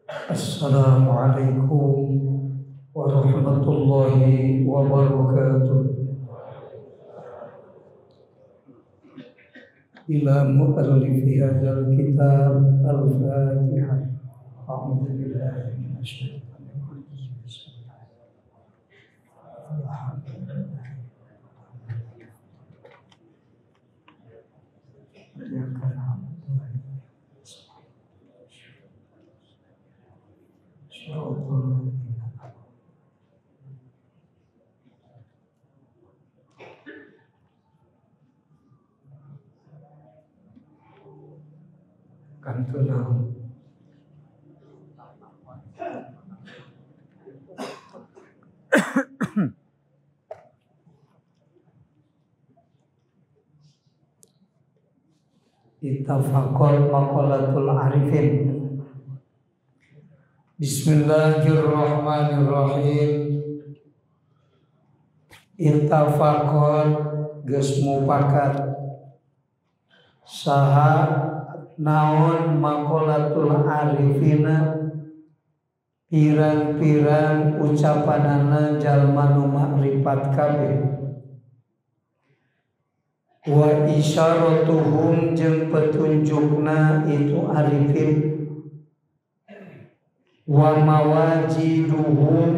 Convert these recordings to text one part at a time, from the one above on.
Assalamualaikum warahmatullahi wabarakatuh. Ila mu'allifi hadzal kitab al-Fatihah. A'udzu billahi minasyaitonir rajim. Bismillahirrahmanirrahim. Kantunau Ittafaqal maqalatul arifin. Bismillahirrahmanirrahim. Ittafaqal geus mufakat saha naon maqalatul arifina pirang-pirang ucapanana jalma nu makrifat kabeh wa isyaratuhum jeung petunjukna itu arifin wa mawajiduhum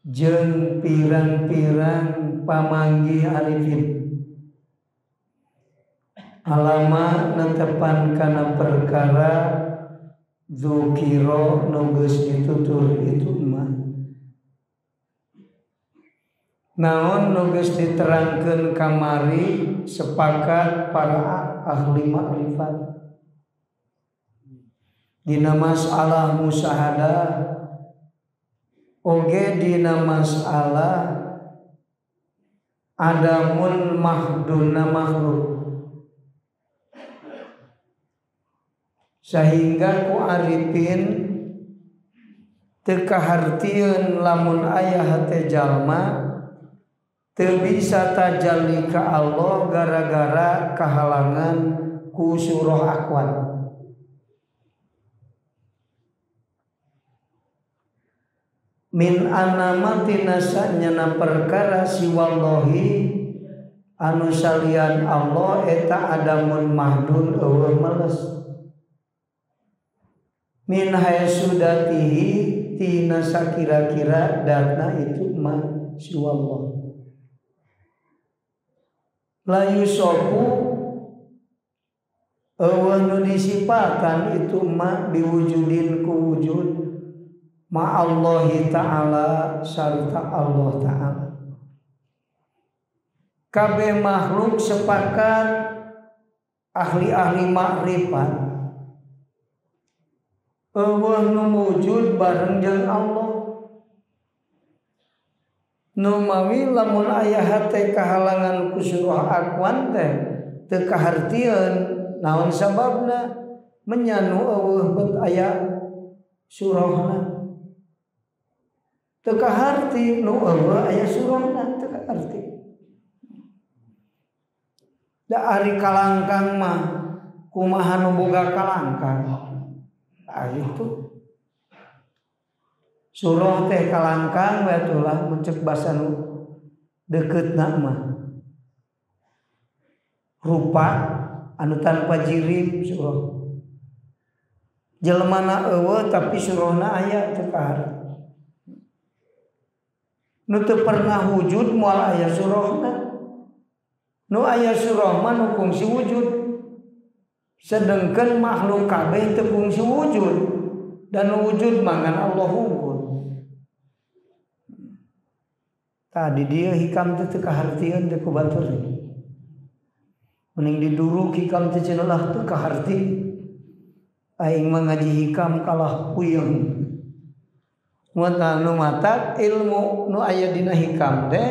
jeung pirang-pirang pamanggih arifin alama netepan kana perkara dzukira nu geus ditutur itu mah naon nu geus diterangkeun kamari sepakat para ahli makrifat dina masalah musyahadah oge dina masalah adamun mahduna makhluk sehingga ku arifin teu kahartieun lamun aya hate jalma teu bisa tajalli ka Allah gara-gara kahalangan ku surah akwan. Min anama tina sanyana perkara siwallahi anu salian Allah eta adamun mahdun eueuh meles min haisudatihi tina sakira-kira datna itu ma siwallah la yusofu eueuh nu disipatan itu ma biwujudin ku wujud ma Allahi ta'ala sarta Allah ta'ala. Kabeh makhluk sepakat ahli-ahli makrifat eueuh nu wujud bareng jeung Allah nu mawi lamun aya hate kahalangan ku surah akwan teh teu kahartieun naon sababna menyanu eueuh bet aya surahna teu kaharti nu eueuh aya surahna teu kaharti. Da ari kalangkang mah kumaha nu boga kalangkang. Nah, itu surah teh kalangkang we atulah mun ceuk basa nu deukeutna mah rupa anu tanpa jirim surah jelemana eueuh tapi surahna aya teu kaharti nu teu pernah wujud moal aya surahna nu aya surah mah nu kungsi wujud sedangkan makhluk kabeh teu kungsi wujud dan wujud mangan Allah unggul. Tadi dia hikam teh teu kahartieun teh ku batur. Mending diduruk hikam teh cenah lah teu kaharti. Aing mah ngaji hikam kalah puyeng. Mun anu matak ilmu nu aya dina hikam teh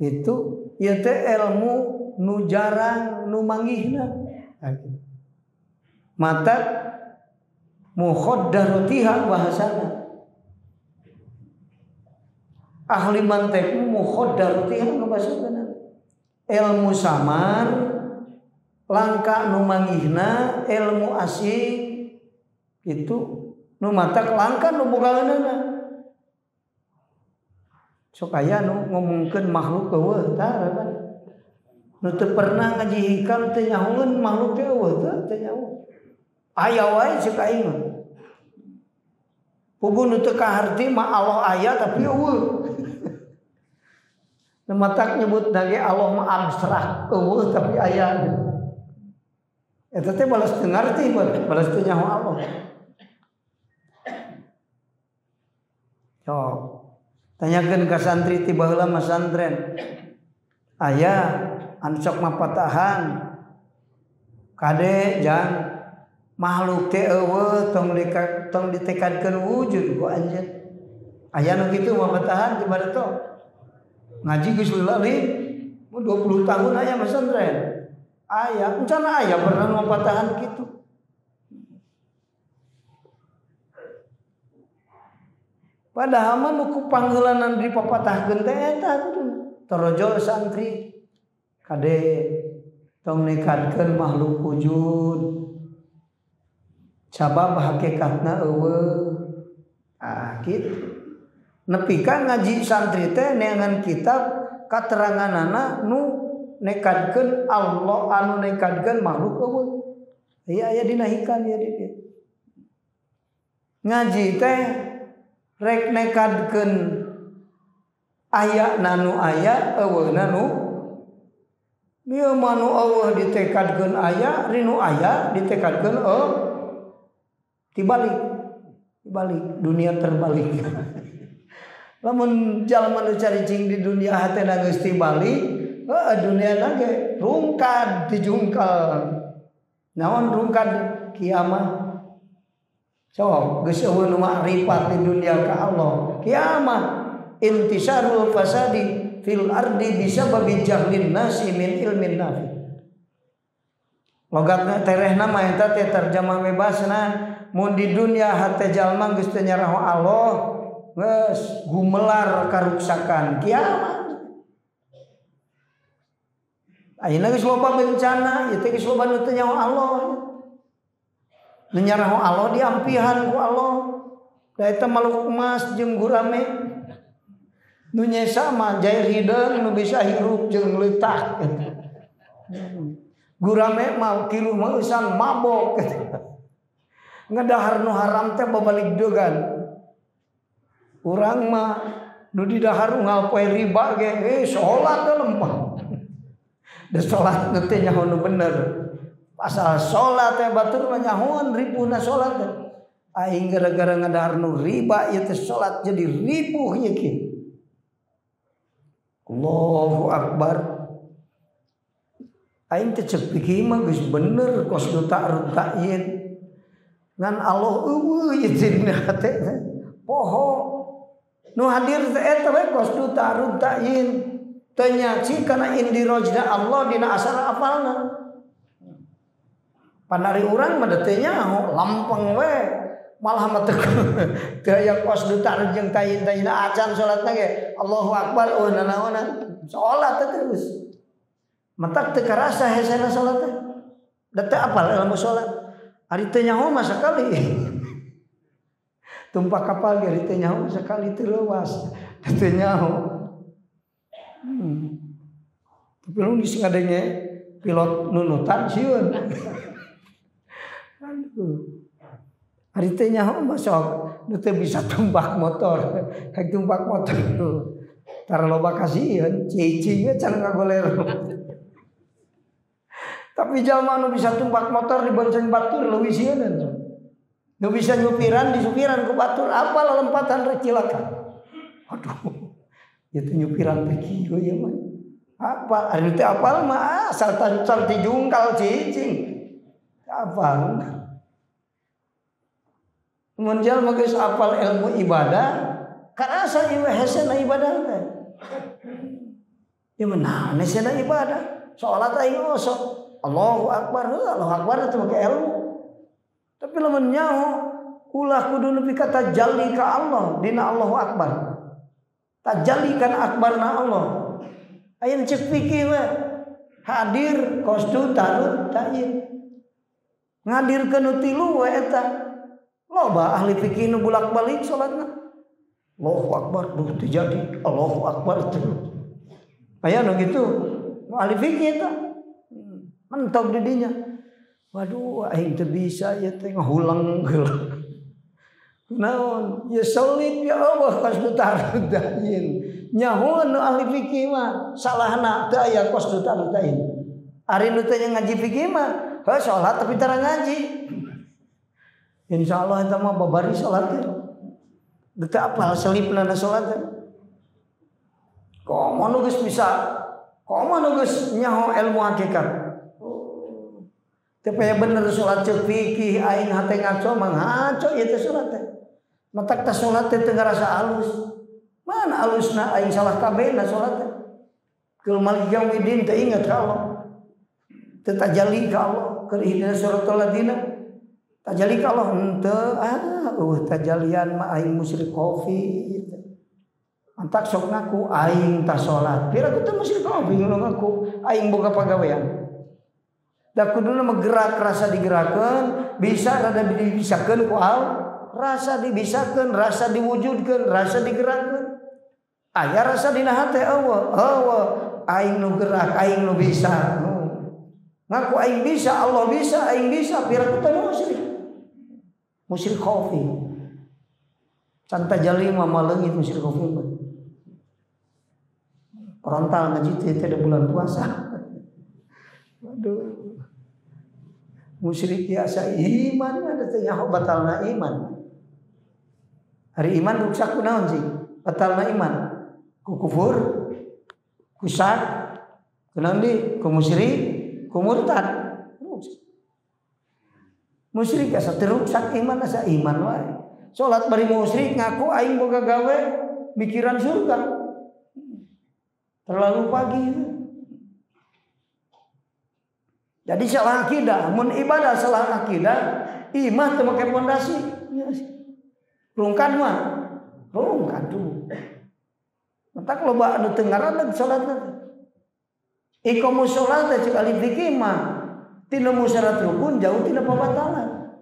itu ieu teh ilmu nu jarang nu manggihna. Mata mukhaddaratiha bahasana ahli mantek mukhaddaratiha bahasana ilmu samar langka nu manggihna ilmu asing Kitu nu matak langka nu bogaeunana. Sok aya nu ngomongkeun makhluk eueuh tah kan. Nu teu pernah ngaji hikam teu nyahoeun makhluk teh eueuh teu nyaho. Aya wae ceuk aing mah. Puguh nu teu kaharti mah Allah aya tapi eueuh. Nu matak nyebut dage Allah mah abstrak eueuh tapi aya. Eta teh balas teu ngarti, balas teu nyaho Allah. Sok tanyakeun ka santri ti baheula mah santren. Aya anu sok mapatahan kade jang makhluk teh eueuh tong ditekadkeun wujud ku anjeun. Aya nu kitu mapatahan ti bareto. Ngaji geus leulah 20 tahun aya pesantren. Aya, encana aya pernah mapatahan kitu. Padahal mah nu ku pangheulanan dipapatahkeun teh eta kuduna. Torojol santri kade tong nekadkeun makhluk wujud. Sabab hakikatna eueuh. Ah kitu. Nepi ka ngaji santri teh neangan kitab kateranganana nu nekadkeun Allah anu nekadkeun makhluk eueuh. Ieu aya dina hikam ieu di dieu. Ngaji teh rek nekadkeun aya nanu aya eueuh nanu ieu mah nu eueuh ditekadkeun aya rinu aya ditekadkeun eueuh. Dibalik, dibalik dunia terbalik. Lamun jalma nu caricing di dunia hatena geus tibalik, heuh dunia ge rungkad dijungkal. Naon rungkad kiamah? Sok geus eueuh nu makrifat di dunia ka Allah. Kiamah intisarul fasadi fil ardi bisababi jahlin nasi min ilmin nafi. Logatna terehna mah eta teh terjemah bebasna mun di dunia hate jalma geus teu nyaraho Allah geus gumelar karuksakan kiamat. Ayeuna geus loba bencana ieu teh geus loba nu teu nyaho Allah. Nu nyaraho Allah diampihan ku Allah. Da eta makhluk emas jeung gurame. Nu nyesa mah jair hideung nu bisa hirup jeung leutak gitu. Gurame mah kiruh mah eusan mabok gitu. Ngedahar nu haram teh babalik degan. Urang mah nu didahar unggal poe riba ge salat teh lempah. Da salat teh nyaho nu bener. Pasal salat teh batur mah nyahoan ripuhna salat teh. Aing gara-gara ngadahar nu riba ieu teh salat jadi ripuh ieu kieu. Allahu akbar. Aing teh ceuk pikir mah geus bener kos nu ta'ruf ta'yin. Ngan Allah eueuh ieu dina hate teh. Poho nu hadir teh eta we kos nu ta'ruf ta'yin. Teu nyaci kana indirojna Allah dina asar apalna. Panari urang mah teu nyaho lampeng we. Malah mah teu aya kos nu ta'ruf jeung ta'yin ta'yin acan salatna ge Allahu akbar eueuh nanaonan. Salat teh terus. Matak teu karasa hesena salat teh. Da teu apal ilmu salat. Ari teu nyaho mah sakali. Tumpak kapal ge ari teu nyaho sakali teu leuwas. Teu nyaho. Tapi lu geus ngadenge pilot nunutan sieun. Aduh. Ari teu nyaho mah sok nu teu bisa tumpak motor. Hek tumpak motor. Tara loba kasieun, cicing we can ngagoler. Tapi jalma nu bisa tumpak motor dibonceng batur leuwih sieun. Nu bisa nyupiran disupiran ku batur apa lelempatan rek cilaka. Aduh. Ieu teh nyupiran teh kieu ieu mah. Apa ari teh apal mah asal tancap dijungkal cicing. Apal. Mun jalma geus apal ilmu ibadah, karasa ieu hesena ibadah teh. Ieu mah naon hesena ibadah? Salat aing osok. Allahu akbar, Allahu akbar itu pakai ilmu. Tapi lamun nyaho ulah kudu nepi ka tajalli ka Allah dina Allahu akbar. Tajalli kana akbarna Allah. Aya ceuk fikih we. Hadir qasdu tarud ta'yin. Ngadirkeun nu tilu we eta. Loba ahli fikih nu bolak-balik salatna. Allahu akbar, duh teu jadi. Allahu akbar teu. Aya nu kitu. Nu ahli fikih eta. Mentok di dinya. Waduh, aing teu bisa ieu teh ngahulang heula. Naon? Ya solid ya Allah qasdu ta'rudain. Nyaho nu ahli fikih mah salahna teu aya qasdu ta'rudain. Ari nu teu ngaji fikih mah heuh salat tapi tara ngaji. Insyaallah eta mah babari salat teh. Teu apal selipna na salat teh. Komo nu geus bisa, komo nu geus nyaho ilmu hakikat. Teu paya bener salat ceuk fikih aing hate ngaco mah ngaco ieu teh salat teh. Matak teh salat teh teu ngarasa alus. Mana alusna aing salah kabeh na salat teh. Keul malik yaumidin teu inget ka Allah. Teu tajali ka Allah keur ihdinas siratal ladzina. Tajali ka Allah henteu ah tajalian mah aing musyrik khafi. Mantak sok ngaku aing tah salat. Pira ku teh musyrik khafi ngaku aing boga pagawean. Da kuduna mah rasa digerakkeun, bisa rada dibisakeun ku al, rasa dibisakeun, rasa diwujudkeun, rasa digerakkeun. Aya rasa dina hate eueuh, eueuh aing nu gerak, aing nu bisa. Ngaku aing bisa, Allah bisa, aing bisa, pira ku teh musyrik. Musyrik khafi. Can tajali mah maleungit musyrik khafi mah. Frontal ngaji teh teh bulan puasa. Waduh. Musyrik biasa iman ada teh nyaho batalna iman. Hari iman ruksak ku naon sih? Batalna iman. Ku kufur, ku syak, ku naon di? Ku musyrik, ku murtad. Musyrik asa teu ruksak iman asa iman wae. Salat bari musyrik ngaku aing boga gawe mikiran surga. Terlalu pagi. Jadi salah akidah, mun ibadah salah akidah, imah teu make pondasi. Rungkan mah, rungkan tuh. Matak loba anu teu ngaraneg salatna teh. Iqamus shalat teh ceuk ahli fikih mah tina musyarat rukun jauh tina pabatalan.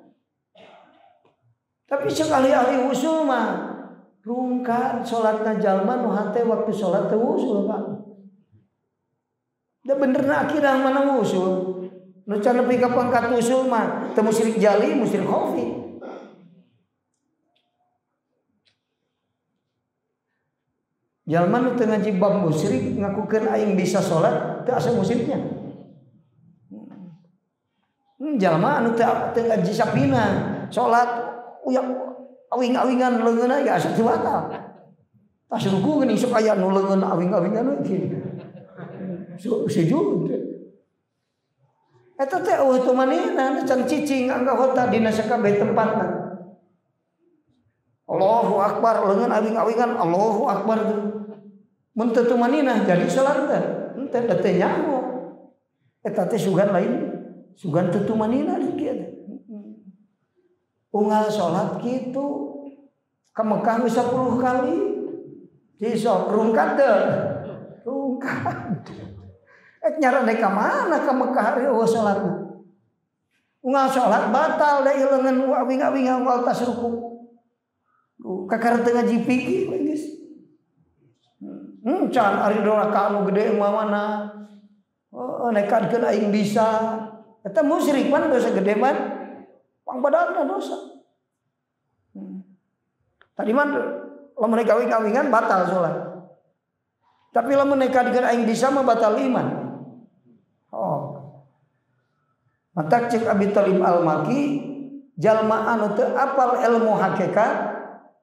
Tapi ceuk ahli usul mah rungkan salatna jalma nu hate waktu salat teu usul Pak. Da benerna akidah mana usul. Nu can nepi ka pangkat usul mah teu musyrik jali, musyrik khafi. Jalma nu teu ngaji bab musyrik ngakukeun aing bisa salat teu asa musyriknya. Jalma anu teu ngaji sapina salat uyak awing-awingan leungeunna ya asa teu batal. Tas ruku geuning sok aya nu leungeun awing-awingan we kieu. Sujud. Eta teh eueuh tumanina can cicing anggota dina sakabeh tempatna. Allahu akbar leungeun awing-awingan Allahu akbar tuh. Mun teu tumanina jadi salat teh. Henteu da teh nyaho. Eta teh sugan lain, sugan teu tumanina kieu teh. Unggal salat kitu ka Mekah geus 10 kali. Sok rungkat teu. Rungkat. Ek nyarane ka mana ka Mekah ari eueuh salatna. Unggal salat batal da leungeun awing-awing unggal tas ruku. Kakara teu ngaji fikih we geus. Can ari doraka anu gede mah mana. Oh, nekadkeun aing bisa. Eta musyrik pan dosa gede man. Pangbadalna dosa. Tadi mah lamun awing-awingan batal salat. Tapi lamun nekadkeun aing bisa mah batal iman. Oh. Matak ceuk Abi Thalib Al-Maki jalma anu teu apal ilmu hakikat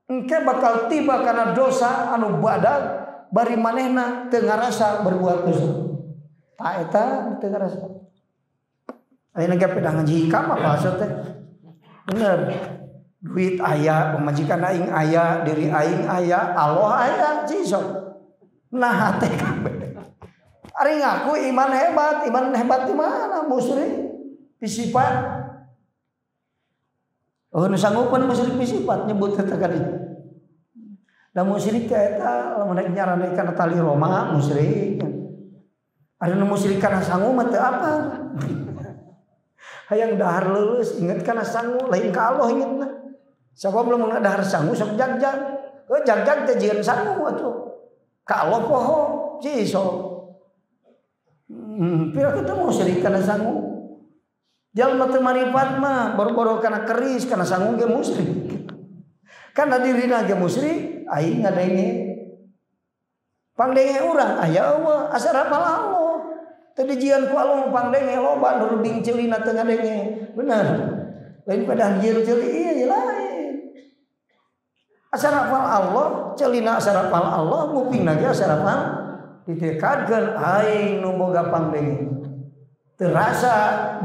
engke bakal tiba karena dosa anu badag bari manehna teu ngarasa berbuat dosa. Ta eta teu ngarasa. Ayeuna ge pedah ngaji hikam apa asa teh? Bener. Duit aya, pamajikan aing aya, diri aing aya, Allah aya, cisok. Nah teh kabeh. Ari ngaku iman hebat di mana musyrik pisifat. Oh nu sanggupan musyrik pisifat nyebut eta ka ditu. Da musyrik teh eta lamun rek nyarane kana tali Roma musyrik. Ari nu musyrik kana sangu mah teu apa. Hayang dahar leuleus inget kana sangu lain ka Allah ingetna. Sabab lamun dahar sangu sok jagjag. Heuh jagjag teh jieun sangu atuh. Ka Allah poho ci sok. Pira kitu musyrik kana sangu. Jalma teu marifat mah boro-boro kana keris kana sangu ge musyrik. Kana dirina ge musyrik aing ngadenge. Pangdenge urang aya eueuh asa rapal Allah. Teu dijieun ku Allah pangdenge loba nu rubing ceulina teu ngadenge. Bener. Lain pada jieun ceuli ieu lain. Asa rapal Allah, ceulina asa rapal Allah, ngupingna ge asa rapal ditekadkeun aing nu boga pangdenge. Terasa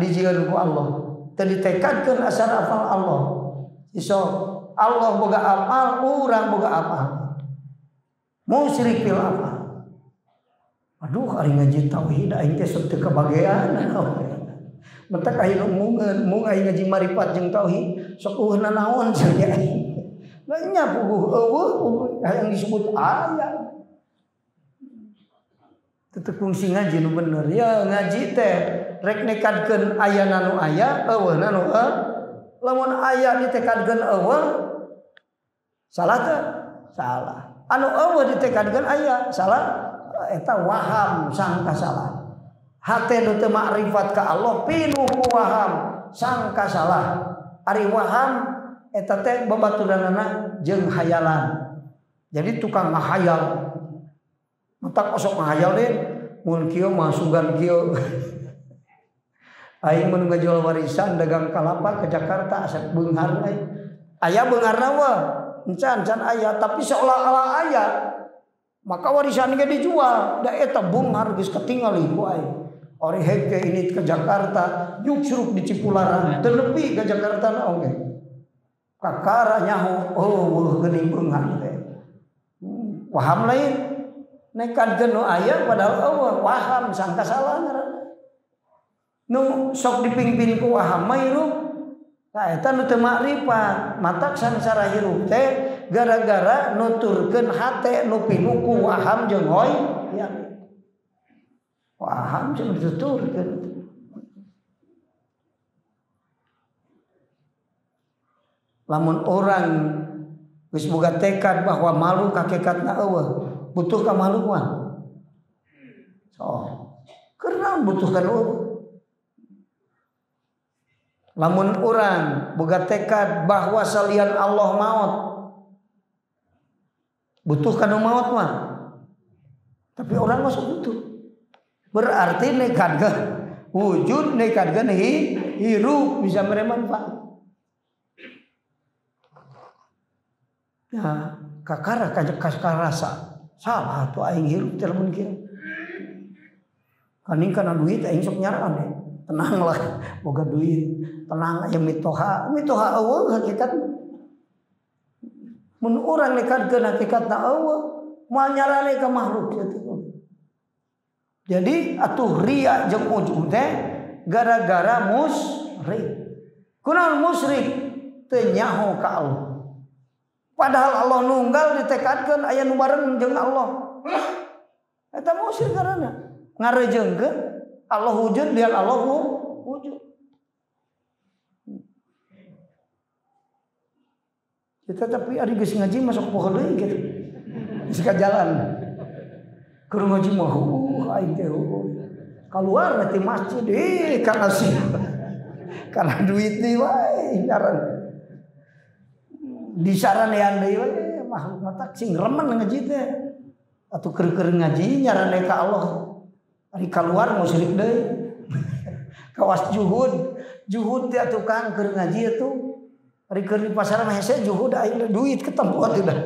dijieun ku Allah. Teu ditekadkeun asa rapal Allah. Iso Allah boga apal, urang boga apal. Musyrik fil apa? Aduh, ari ngaji tauhid aing teh sok teu kabagean. Mentak aing mungeun, mung aing ngaji marifat jeung tauhid, sok eueuh nanaon cenah aing. Lah nya puguh eueuh hayang disebut aya. Teu kungsi ngaji nu bener. Ya ngaji teh rek nekadkeun aya nu aya, eueuhna nu eueuh. Lamun aya ditekadkeun eueuh salah teh? Salah. Anu eueuh ditekadkeun aya, salah. Eta waham sangka salah. Hate nu teu makrifat ka Allah pinuh ku waham sangka salah. Ari waham eta teh babaturanana jeung hayalan. Jadi tukang ngahayal. Matak osok ngahayal deui mun kieu mah sugan kieu. Aing mun ngajual warisan dagang kalapa ke Jakarta asa beunghar euy. Aya beungharna mah encan can aya tapi seolah-olah aya. Maka warisan ge dijual, da eta beunghar geus katingali ku aing. Ori heke ini ke Jakarta, nyuksruk di Cipularang, teu nepi ka Jakarta na oge. Kakara nyaho, oh geuning beunghar teh. Waham lain, nekadkeun nu aya padahal eueuh waham sangka salah ngaranna. Nu sok dipingpin ku waham mah hirup. Tah eta nu teu makrifat, matak sangsara hirup teh gara-gara nuturkeun hate nu pinuh ku waham jeung hoy ya. Waham jeung dituturkeun. Lamun orang geus boga tekad bahwa malu kakekatna eueuh, butuh ka malu mah. So, keur naon butuh ka eueuh? Lamun orang boga tekad bahwa salian Allah maot, butuh kanu maot mah. Tapi orang masuk butuh. Berarti nekadkeun wujud, nekadkeun hirup bisa mere manfaat. Ya, kakara kakarasa salah tuh aing hirup teh lamun kieu. Kaning kana duit aing sok nyaraan deh. Tenanglah boga duit, tenang aya mitoha, mitoha eueuh hakikat. Mun urang nekadkeun hakikatna eueuh, moal nyarane ka makhluk kitu. Jadi atuh ria jeung ujub teh gara-gara musyrik. Kunaon musyrik? Teu nyaho ka Allah. Padahal Allah nunggal ditekadkeun aya nu bareng jeung Allah. Eta musyrik karena ngarejeungkeun Allah wujud lihat Allah wujud. Kita tapi ari geus ngaji masuk poho deui gitu. Geus ka jalan. Keur ngaji mah aing teh kaluar ti masjid deui kana sih. Kana duit deui wae ngaran. Disaranean deui wae makhluk mah sing remen ngaji teh. Atuh keur-keur ngaji nyarane ka Allah. Ari kaluar musyrik deui. Kawas juhud, juhud teh atuh kang keur ngaji atuh. Ari keur di pasar mah hese juhud aing duit ketemu atuh dah.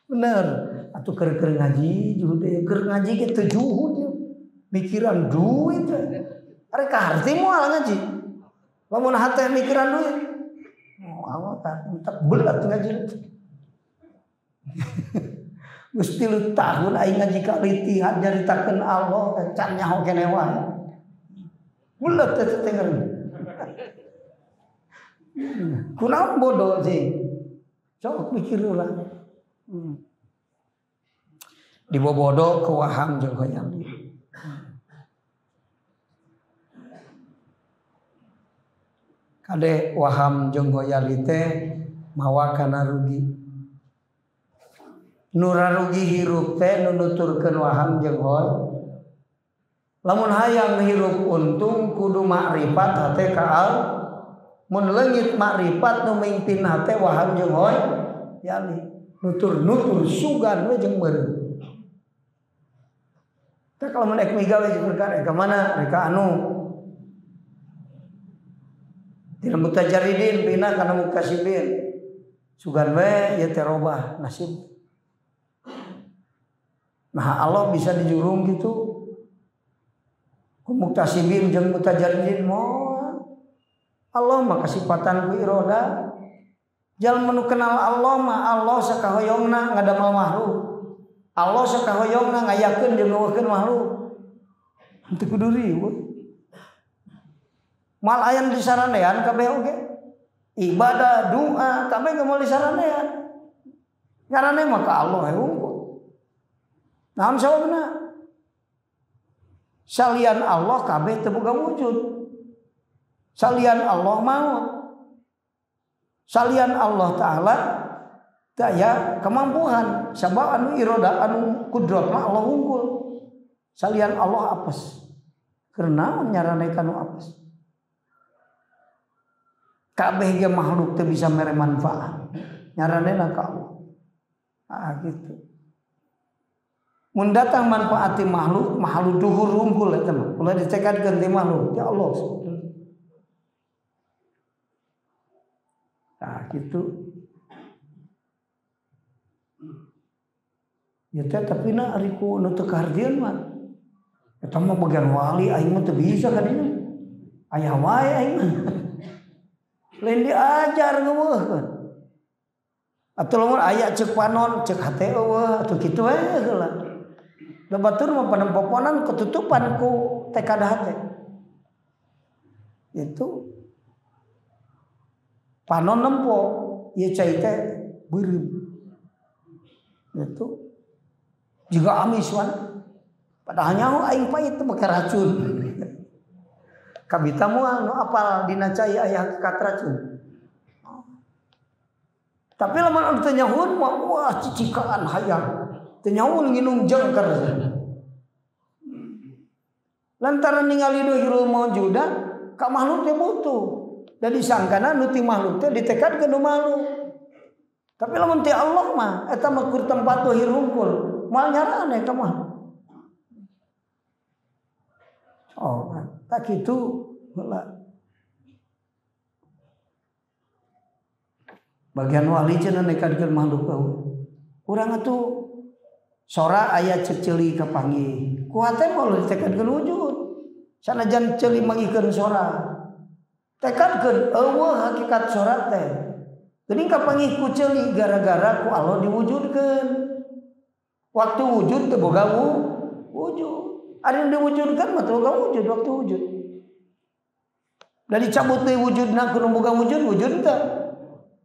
Bener, atuh keur-keur ngaji juhud deui, keur ngaji ge teu juhud ieu. Mikiran duit. Ari kaharti moal ngaji. Lamun hate mikiran duit. Moal tah belat ngaji. Geus 3 tahun aing ngaji kalitihan nyaritakeun Allah can nyaho keneh wae. Bulet teh teh Kunaon bodoh sih. Sok mikir ulah. Dibobodo ku waham jeung hoyong. Kade waham jeung hoyali teh Mawa kana rugi. Nu rugi hirup teh nu nuturkeun waham jeung hoy. Lamun hayang hirup untung kudu makrifat hate ka Allah. Mun leungit makrifat nu mimpin hate waham jeung hoy yali. Nutur-nutur sugan we jeung meureun. Teh kalau mun ek migawe jeung perkara ka mana rek ka anu. Tina mutajaridin pindah kana muktasibin. Sugan we ieu teh robah nasib. Nah Allah bisa dijurung gitu. Muktasibin jeung mutajaridin moal. Allah mah kasipatan ku iroda. Jalma nu kenal Allah mah Allah sakahoyongna ngadamel makhluk. Allah sakahoyongna ngayakeun jeung ngeuweuhkeun makhluk. Henteu kudu riweuh. Mal aya disaranean kabeh oge. Ibadah, doa kabeh ge moal disaranean. Ngarane mah ka Allah we unggul. Naon sababna? Salian Allah kabeh teu boga wujud. Salian Allah maut. Salian Allah Ta'ala teu aya kemampuan. Sabab anu iroda anu kudrat mah Allah unggul. Salian Allah apes. Keur naon nyarane ka nu apes? Kabeh ge makhluk teu bisa mere manfaat. Nyaranena ka Allah. Ah gitu. Mun datang manfaat ti makhluk, makhluk duhur unggul eta mah. Ulah ditekadkeun ti makhluk, ya Allah. Nah gitu. Ya teh tapi na ari ku nu teu kahartieun mah. Eta mah bagian wali aing mah teu bisa ka dinya. Aya wae aing mah. Lain diajar ngeuweuhkeun. Atuh lamun aya ceuk panon, ceuk hate eueuh atuh kitu we heula. Da batur mah panempoponan ketutupan ku tekad hate. Itu panon nempo ieu cai teh beureum. Itu juga amis wan. Padahal nyaho aing pait teh make racun. Kabita moal nu apal dina cai aya hakikat racun. Tapi lamun anu teu nyahoeun mah wah cicikaan hayang. Teu nyahoeun nginum jengker. Lantaran ningali dohirul maujudat ka makhluk teh butuh. Da disangkana nu ti makhluk teh ditekadkeun nu makhluk. Tapi lamun ti Allah mah eta mah kur tempat dohir hungkul, moal nyaraane ka makhluk. Oh, tak kitu heula. Bagian wali cenah nekadkeun makhluk eueuh. Urang atuh sora aya ceuk ceuli kapanggih. Ku hate mah ulah ditekadkeun wujud. Sanajan ceuli mangihkeun sora. Tekadkeun eueuh hakikat sora teh. Geuning kapanggih ku ceuli gara-gara ku Allah diwujudkeun. Waktu wujud teu boga wujud. Ari nu diwujudkeun mah teu boga wujud waktu wujud. Da dicabut deui wujudna ku nu boga wujud, wujud teh.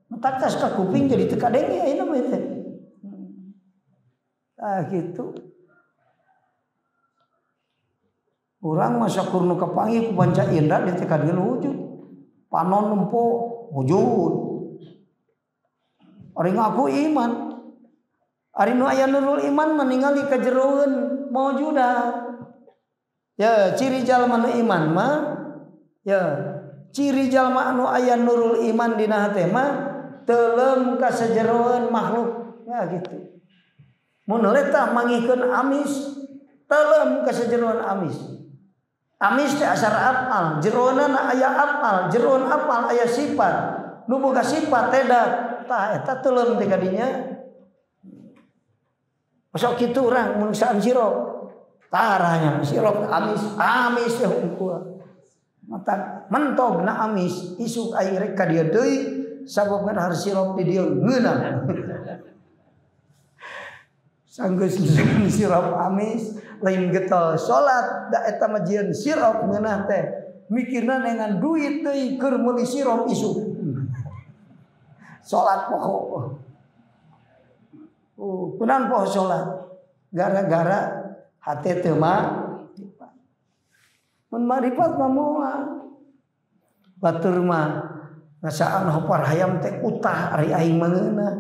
Matak tas ka kuping jadi teu kadenge ayeuna mah teh. Ah gitu. Urang mah sakur nu kapanggih ku panca indra ditekadkeun wujud. Panon nempo wujud. Ari ngaku iman. Ari nu aya nurul iman meningali kajeroeun maujudat. Ya, ciri jalma nu iman mah ya, ciri jalma anu aya nurul iman dina hate mah teuleum ka sajeroeun makhluk. Ya gitu. Mun letah mangihkeun amis, teuleum ka sajeroeun amis. Amis teh asar apal, jeroanana aya apal, jeroan apal aya sifat. Nu boga sifat teh tah eta teuleum teh kadinya. Sok kitu urang mun saan sirop. Tarahnya sirop amis, amis teh hungkul. Mata mentog na amis, isuk aing rek ka dieu deui sabab harus sirop di dieu ngeunah. Sanggeus sirop amis lain getol salat da eta mah jieun sirop ngeunah teh mikirna nengan duit deui keur meuli sirop isuk. Salat pokok. Kunaon poho salat? Gara-gara hate teu makrifat. Mun makrifat mah moal. Batur mah Ngasaan opor hayam teh utah ari aing mah ngeunah.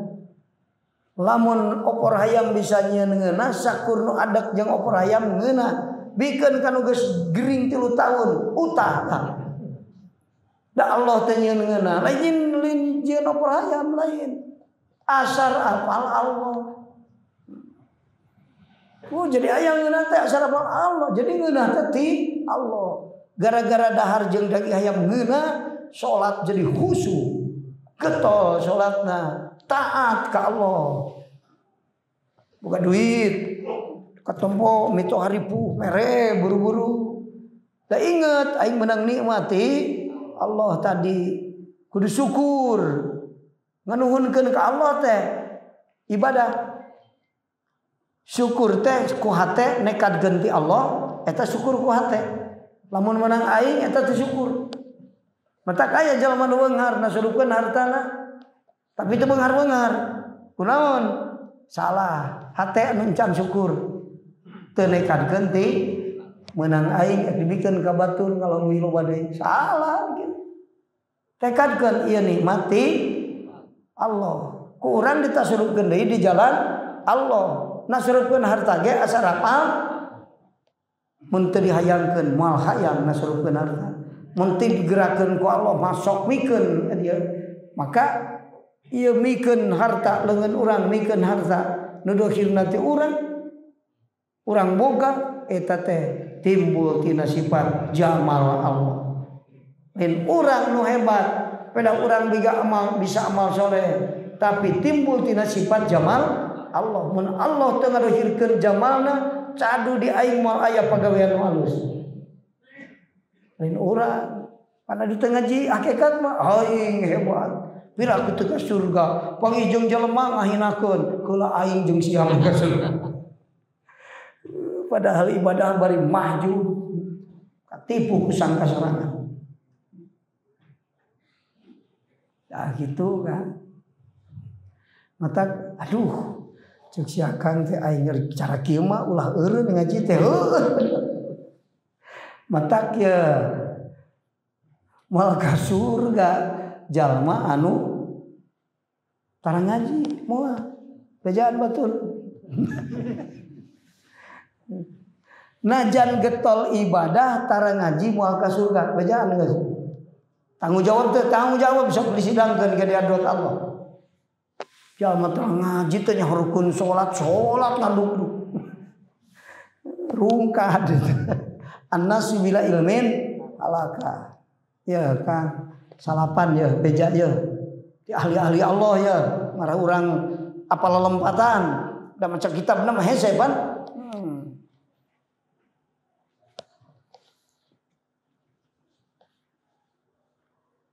Lamun opor hayam bisa nyieun ngeunah sakur nu adak jeung opor hayam ngeunah. Bikeun ka nu geus gering 3 tahun utah tah. Da Allah teh nyieun ngeunah, lain lain nyieun opor hayam lain. Asar apal Allah. Oh jadi aya ngeunah teh asar apal Allah. Jadi ngeunah teh ti Allah. Gara-gara dahar jeung daging hayam ngeunah, salat jadi khusyuk. Getol salatna, taat ka Allah. Buka duit, ketempo mito haripu mere buru-buru. Da inget aing menang nikmati Allah tadi. Kudu syukur. Nganuhunkeun ka Allah teh ibadah. Syukur teh ku hate nekat genti Allah, eta syukur ku hate. Lamun menang aing eta teh syukur. Mata kaya jalma nu beunghar nasurupkeun hartana. Tapi teu beunghar-beunghar. Kunaon? Salah. Hate anu encan syukur. Teu nekat genti menang aing dibikeun ka batur ngaleuwih loba deui. Salah kitu. Tekadkeun ieu nikmati Allah. Ku urang ditasurupkeun deui di jalan Allah. Nasurupkeun harta ge asa rapal mun teu dihayangkeun moal hayang nasurupkeun harta. Mun teu digerakkeun ku Allah masok mikeun dia. Maka ieu mikeun harta leungeun urang mikeun harta nu dohirna teh urang urang boga eta teh timbul tina sifat jamal Allah. Lain urang nu hebat, pada urang biga amal bisa amal soleh, tapi timbul tina sifat jamal Allah. Mun Allah teu ngadohirkeun jamalna, cadu di aing moal aya pagawean nu alus. Lain urang, pada di teu ngaji hakikat mah aing hebat. Pira aku teu ka surga, pangijeng jelema ngahinakeun, heula aing jeung sia ka surga. Padahal ibadah bari mahjub, katipu ku sangka sorangan. Nah gitu kan. Mata aduh cek si akang teh aing cara kieu mah ulah eureun ngaji teh. Matak ye moal ka surga jalma anu tara ngaji moal bejaan batur. Najan getol ibadah tara ngaji moal ka surga bejaan geus. Tanggung jawab teh tanggung jawab sok disidangkeun ka di hadirat Allah. Jalma tara ngaji teh nya rukun salat salat ngaduk-duk. Rungkad. Annasu bila ilmin alaka. Ya kan salapan ya beja ya. Di ahli-ahli Allah ya marah urang apa lelempatan da maca kitabna mah hese pan.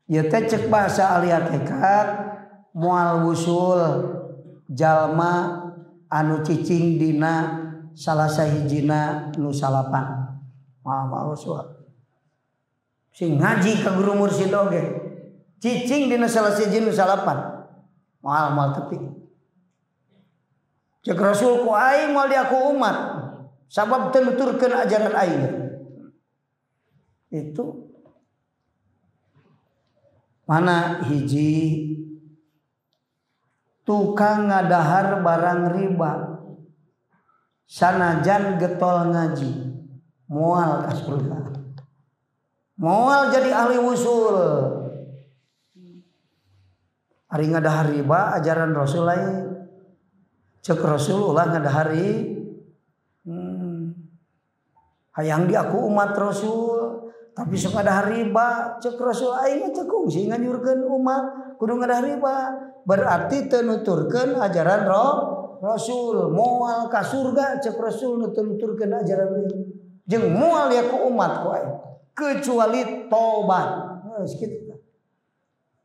Ya teh cek bahasa ahli hakikat moal wusul jalma anu cicing dina salah sahijina nu salapan. Moal wusul. Sing ngaji ka guru mursyid oge cicing dina salah sahijina nu salapan. Moal moal tepi. Cek Rasul ku aing moal diaku umat sabab teu nuturkeun ajaran aing. Itu mana hiji tukang ngadahar barang riba sanajan getol ngaji moal ka surga, moal jadi ahli wusul. Ari ngadahar riba ajaran Rasul lain. Cek Rasul ulah ngadahari. Hayang diaku umat Rasul tapi sok ngadahar riba. Cek Rasul aing mah teu kungsi nganyurkeun umat kudu ngadahar riba. Berarti teu nuturkeun ajaran Rasul. Moal ka surga cek Rasul nu teu nuturkeun ajaran jeung moal ya ku umat ku aing kecuali tobat. Geus kitu.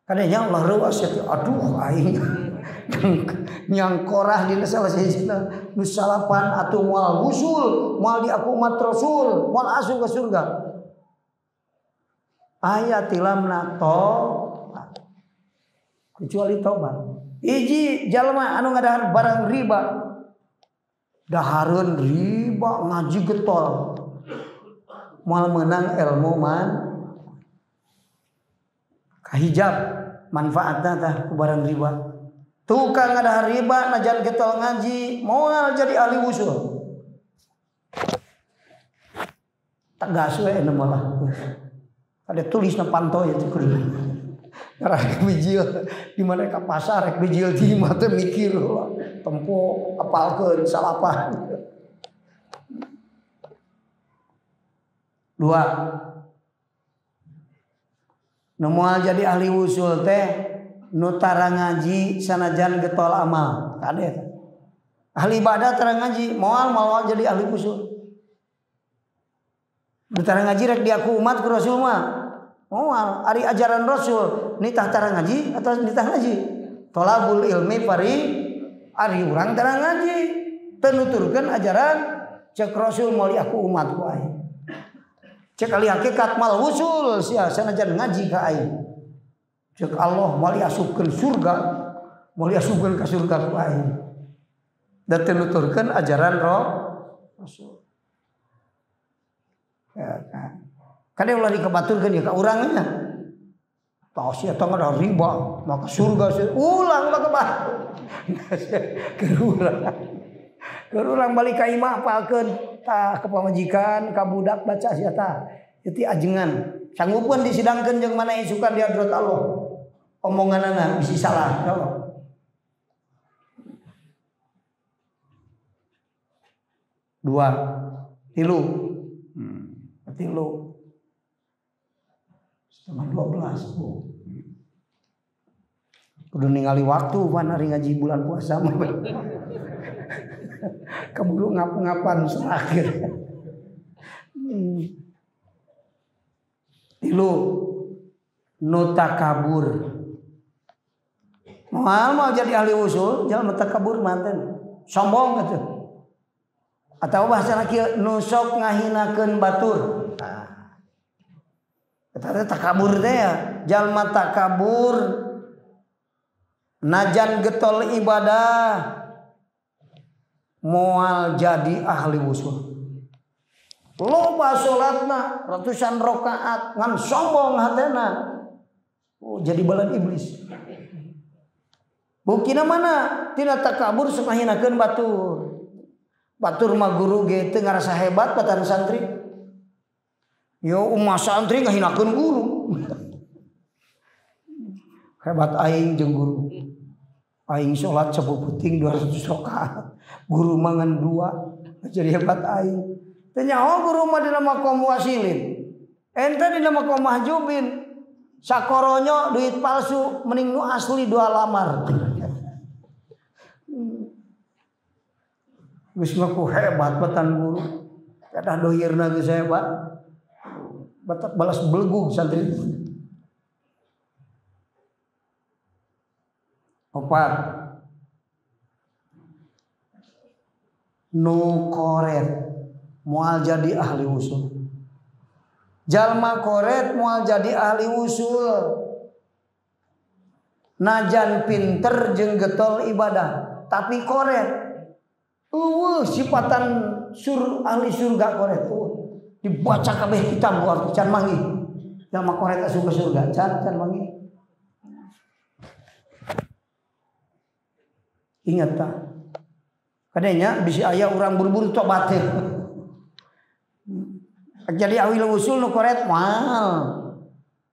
Kadanya Allah reuas teh aduh aing nyangkorah dina salah sahijina nu salapan atuh moal wusul, moal diaku umat Rasul, moal asup ka surga. Aya tilamna tobat. Kecuali tobat. Hiji jalma anu ngadahar barang riba. Dahareun riba ngaji getol. Moal meunang ilmu man. Kahijab Manfaatna tah ku barang riba. Tukang ada riba najan getol ngaji moal jadi ahli usul. Tegas we anu malah. Ada tulisna panto ya kudu. Ngarah bijil di mana ka pasar rek bijil di mah teh mikir lah. Tempo apalkeun salapan. Dua. Nu moal jadi ahli usul teh nu tara ngaji sanajan getol amal. Kade. Ahli ibadah tara ngaji moal moal jadi ahli usul. Nu tara ngaji rek diaku umat ku Rasul mah. Moal ari ajaran Rasul nitah tara ngaji atau nitah ngaji. Tolabul ilmi fari ari urang tara ngaji teu nuturkeun ajaran cek Rasul moal diaku umat ku aing. Cek ahli hakikat mal usul sia sanajan ngaji ka aing. Cek Allah moal diasupkeun surga, moal diasupkeun ka surga ku aing. Da teu nuturkeun ajaran Rasul. Ya kan. Kade ulah dikabaturkeun ya ka urangnya. Tah sia teh ada riba, maka surga sia ulang ulah kebatur. Keur urang. Keur urang balik ka imah apalkeun tah ka pamajikan, ka budak baca sia tah. Itu ajengan. Sanggupeun disidangkeun jeung mana isukan di hadrat Allah. Omonganana bisi salah. Dua, tilu. Tilu. 11:30. Oh. Kudu ningali waktu pan hari ngaji bulan puasa mah. Keburu ngap-ngapan terakhir. Tilu nu takabur. Moal mau jadi ahli usul, jalma takabur manten. Sombong atuh. Atau bahasa kieu nu sok ngahinakeun batur. Nah. Eta teh takabur teh ya, jalma takabur najan getol ibadah moal jadi ahli usul. Loba salatna ratusan rakaat ngan sombong hatena. Oh, jadi balan iblis. Buktina mana? Tina takabur sok ngahinakeun batur. Batur mah guru ge teu ngarasa hebat batan santri. Yo ummah santri ngahinakeun guru. Hebat aing jeung guru. Aing salat sapuputing 200 rakaat. Guru mangan 2. Jadi hebat aing. Teu nyaho guru mah dina makom wasilin. Ente dina makom mahjubin. Sakoronyo duit palsu mending nu asli 2 lamar. Geus ngaku hebat batan guru. Kadah dohirna geus hebat. Batak balas belegug santri. Opat. Nu koret moal jadi ahli usul. Jalma koret moal jadi ahli usul. Najan pinter jeung getol ibadah, tapi koret. Eueuh sifatan ahli surga koret. Dibaca kabeh kitab luar can manggih. Jalma koret asup ke surga can manggih. Ingat tak? Kadenya bisi aya urang buru-buru tobat. Jadi ahli usul nu koret moal.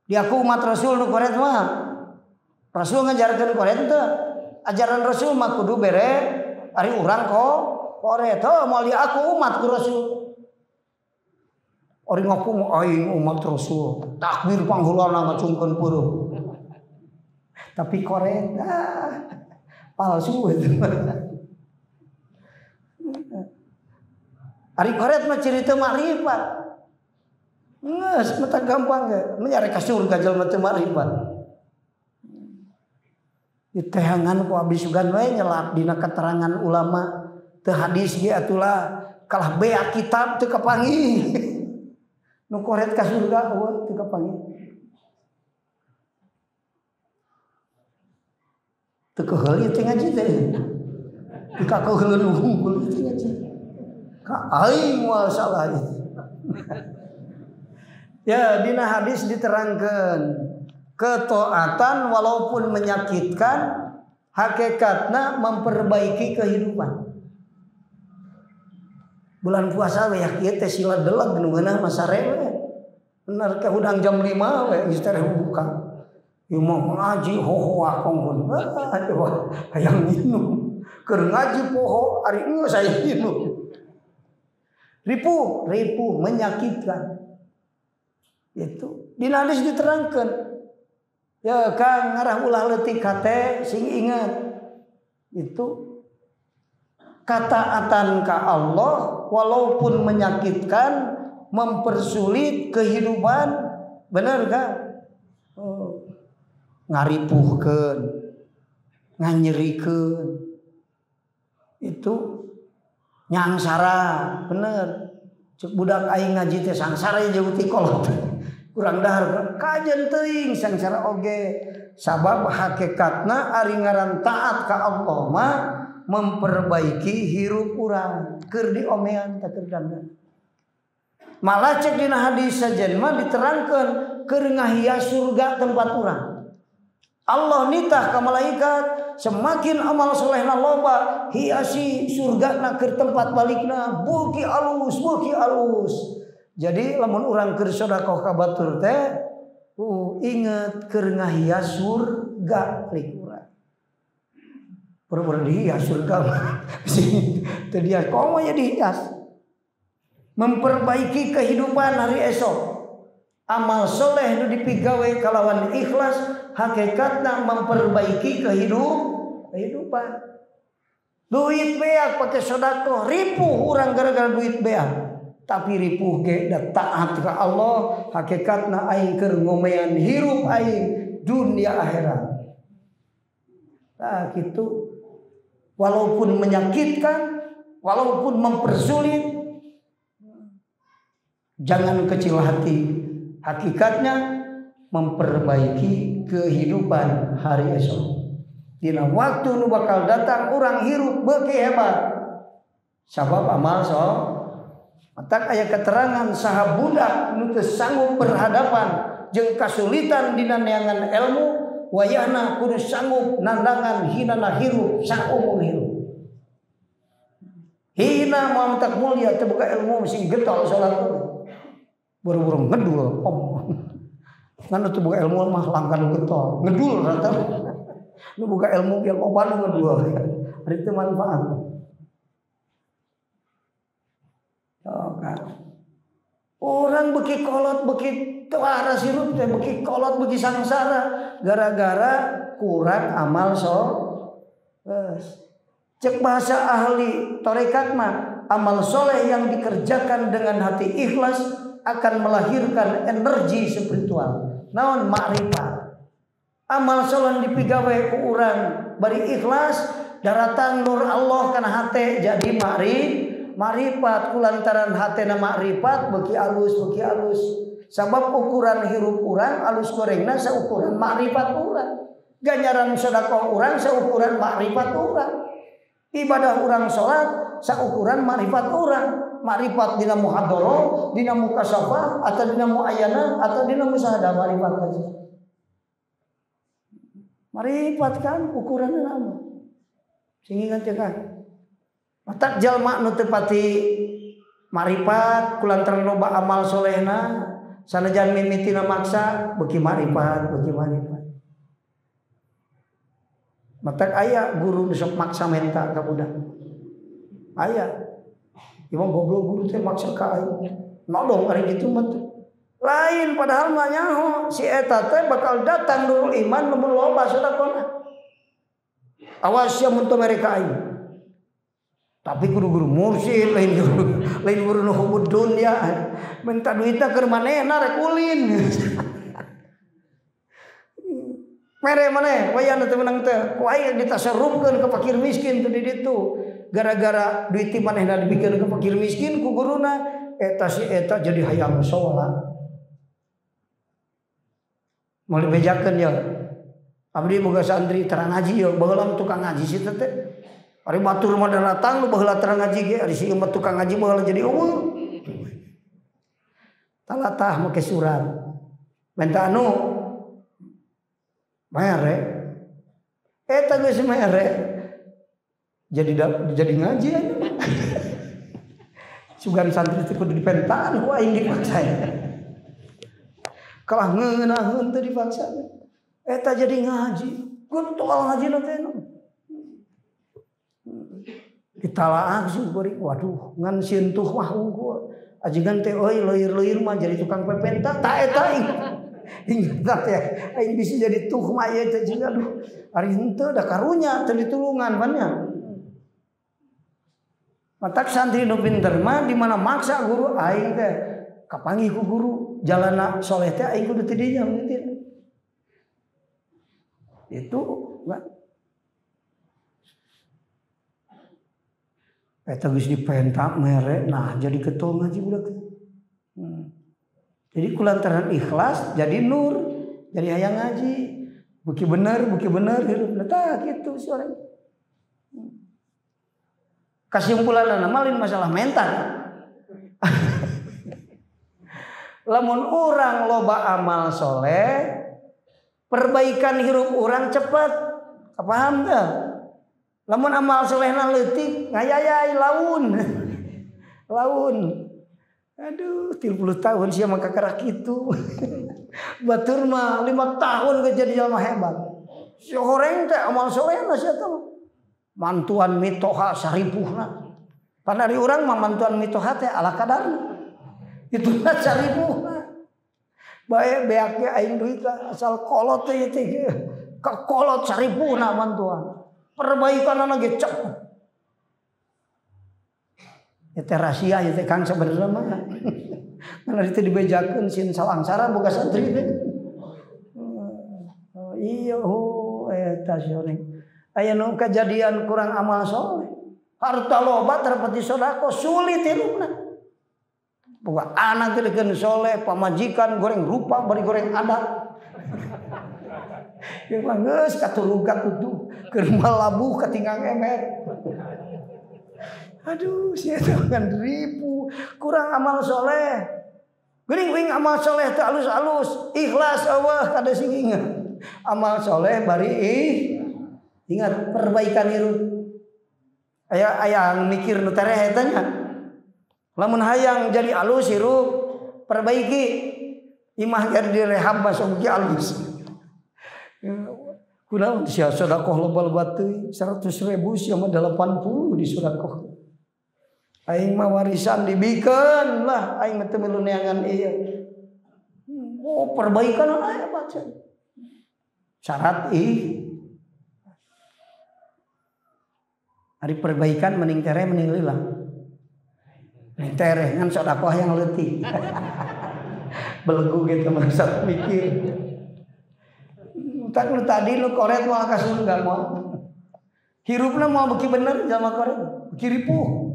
Diaku umat Rasul nu koret mah. Rasul ngajarkeun koret teu. Ajaran Rasul mah kudu bere ari urang kok koret. Heuh moal diaku umat ku Rasul. Ari ngaku aing umat Rasul. Takbir pangheulana ngacungkeun peureum. Tapi koret palsu itu. Ari koret mah cerita makrifat. Geus mah gampang ge. Nyari ka surga jelema teu makrifat. Ditehangan ku abdi sugan we nyelap dina keterangan ulama teu hadis ge atulah kalah beak kitab teu kapanggih. Nu koret ka surga eueuh teu kapanggih. Teu keheul ieu teh ngaji teh. Teu kakeuheuleun unggul ieu teh ngaji. Ka aing moal salah ieu. Ya dina hadis diterangkeun Ketaatan walaupun menyakitkan, hakikatna memperbaiki kehidupan. Bulan puasa we ya kieu teh sila deleg nu ngeunah mah sare we. Bener ke hudang jam 5 we geus teh buka. Ieu mah ngaji hoho akong pun. Hayang minum. Keur ngaji poho ari geus aya minum. Ripuh, ripuh menyakitkan. Itu dina hadis diterangkan. Ya Kang ngarah ulah leutik hate sing ingat. Itu kataatan ka Allah walaupun menyakitkan, mempersulit kehidupan, bener kan? Oh, ngaripuhkeun, nganyerikeun. Itu nyangsara, bener. Cek budak aing ngaji teh sangsara jauh ti kolot. Kurang dahar kajen teuing sangsara oge. Sabab hakikatna ari ngaran taat ka Allah mah memperbaiki hirup urang keur diomean teh keur dandan. Malah cek dina hadis sajen mah diterangkeun keur ngahias surga tempat urang. Allah nitah ka malaikat semakin amal solehna loba hiasi surgana keur tempat balikna beuki alus beuki alus. Jadi lamun urang keur sedekah ka batur teh inget keur ngahias surga lik urang. Pura-pura dihias surga mah. Teu dihias komo ya dihias. Memperbaiki kehidupan hari esok. Amal soleh nu dipigawe kalawan ikhlas hakikatna memperbaiki kehidupan. Duit beak pakai sedekah, ripuh urang gara-gara duit beak. Tapi ripuh ge da taat ka Allah, hakikatna aing keur ngomean hirup aing dunia akhirat. Nah, gitu. Walaupun menyakitkan, walaupun mempersulit, jangan kecil hati. Hakikatnya memperbaiki kehidupan hari esok. Dina waktu nu bakal datang urang hirup beuki hebat. Sabab amal so. Matak aya keterangan saha budak nu teu sanggup berhadapan jeung kasulitan dina neangan ilmu, wayahna kudu sanggup nandangan hinana hirup saumur hirup. Hina moal tak mulia teu boga ilmu sing getol salat. Buru-buru ngedul om. Ngan teu boga ilmu mah langkan getol, ngedul rata. Nu boga ilmu ge loba nu ngedul. Ari teu manfaat. Oh, kan. Orang beuki kolot beuki teu waras hirup teh, beuki kolot beuki sangsara gara-gara kurang amal so. Cek bahasa ahli tarekat mah, amal soleh yang dikerjakan dengan hati ikhlas akan melahirkan energi spiritual. Naon makrifat. Amal soleh dipigawe ku urang bari ikhlas, daratang nur Allah kana hate jadi makrifat. Kulantaran hatena makrifat beuki alus beuki alus. Sabab ukuran hirup urang alus gorengna saukuran makrifat urang. Ganjaran sedekah urang saukuran makrifat urang. Ibadah urang salat saukuran makrifat urang. Makrifat dina muhadharah, dina mukasafah, atau dina muayana, atau dina musyahadah makrifat aja. Makrifat kan ukuranna nama. Sing ingat ya kan. Matak jalma nu teu pati makrifat kulantaran loba amal solehna sanajan mimitina maksa beuki makrifat beuki makrifat. Matak aya guru nu sok maksa menta ka budak. Aya. Ieu mah goblok guru teh maksa ka aing. Nodong ari kitu mah teh. Lain padahal mah nyaho si eta teh bakal datang nurul iman lamun loba sedekahna. Awas ya mun teu mere ka aing. Tapi guru-guru mursyid lain guru nu hubud dunya minta duitna keur manehna rek ulin. Mere maneh wayahna teu meunang teh ku aing ditasarrufkeun ka fakir miskin teu di ditu. Gara-gara duit ti manehna dibikeun ka fakir miskin ku guruna eta si eta jadi hayang salat. Moal dibejakeun ya. Abdi boga santri terang ngaji ya baheula tukang ngaji si teh. Ari batur mah datang nu baheula terang ngaji ge ari si ieu mah tukang ngaji baheula jadi eueuh. Talatah make surat. Minta anu Mere. Eta geus mere. Jadi ngaji aja. Sugan santri teh kudu dipentaan ku aing dipaksa. Kalah ngeunaheun teh dipaksa. Eta jadi ngaji. Getol ngaji teh. Ditalaah sih waduh ngan sieun tuh mah unggul. Ajengan teh euy leuir-leuir mah jadi tukang pepenta ta eta ingat teh aing bisa jadi tuh mah ieu teh jeung aduh ari henteu da karunya teu ditulungan pan nya. Matak santri nu pinter mah di mana maksa guru aing teh kapanggih ku guru jalana soleh teh aing kudu ti dinya mungkin. Itu enggak. Eta geus dipenta mere nah jadi getol ngaji budak. Jadi kulantaran ikhlas jadi nur, jadi hayang ngaji. Beuki bener hirupna tah kitu si orang. Kasimpulanna mah lain masalah mental. Lamun urang loba amal soleh, perbaikan hirup urang cepat. Paham teu? Lamun amal solehna leutik ngayayai laun. Laun. Aduh, 30 tahun sia mah kakara kitu. Batur mah 5 tahun geus jadi jelema hebat. Si horeng teh amal solehna sia teh. Mantuan mitoha saripuhna. Pan ari urang mah mantuan mitoha teh ala kadarna. Ituna saripuhna. Bae beak ge aing duit asal kolot teh teh. Kakolot saripuhna mantuan. Perbaikan anak ge cepet. Eta rahasia ieu teh Kang sebenarnya mah. Karena itu dibejakeun sieun salangsara boga santri teh. Oh, iya oh eta si horeng. Aya nu kejadian kurang amal soleh. Harta loba terpeti sedekah sulit hirupna. Boga anak teh soleh, pamajikan goreng rupa bari goreng adat. Yang mah geus katurugat utuh keur labuh katinggang emer. Aduh, sia teh kan ribu kurang amal soleh. Geuning wing amal soleh teh alus-alus, ikhlas eueuh kada sing ingat. Amal soleh bari ingat perbaikan hirup. Aya aya mikir nu tereh eta nya. Lamun hayang jadi alus hirup, perbaiki. Imah jadi direhab masuk ge alus. Kunaon sia sedekah loba-loba teuing 100.000 sia mah 80 di sedekah. Aing mah warisan dibikeun lah aing mah teu milu neangan ieu. Oh perbaikan aya baca. Syarat ih. Ari perbaikan mending tereh mending lila. Mending tereh ngan sedekah yang leutik. Belegu gitu masa mikir. Tak lu tadi lu koret mau ka surga mau. Hirupna mau beuki bener jalma koret, beuki ripuh.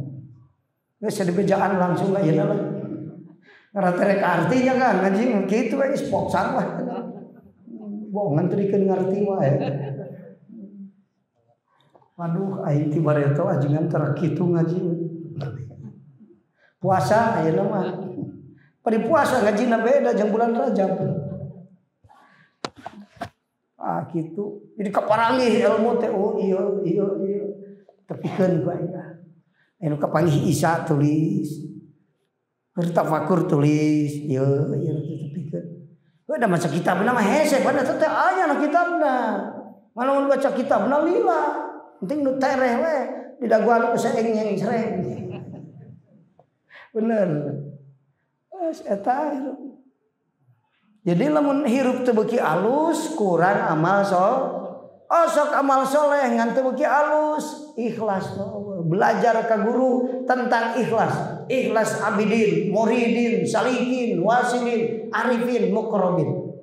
Geus dibejaan langsung ayeuna lah. Ngaraterek artinya kan ngaji kitu we geus poksang lah. Bohongan teu dikeun ngarti wae. Waduh aing ti bareto ajengan tara kitu ngaji. Puasa ayeuna mah. Pari puasa ngajina beda jeung bulan Rajab. Ah gitu. Jadi kaparanggih ilmu teh oh iya iya iya. Tepikeun ku aing. Anu kapanggih Isa tulis. Keur tafakur tulis, ieu ieu tepikeun. Heuh da maca kitabna mah hese pada teh aya na kitabna. Mana mun baca kitabna lila. Penting nu tereh we didaguan ku saeng yang sereng. Bener. Geus eta hirup. Jadi lamun hirup teu beuki alus kurang amal soleh. Osok amal soleh ngan teu beuki alus, ikhlas. Belajar ka guru tentang ikhlas. Ikhlas abidin, muridin, salikin, wasilin, arifin, muqarrabin.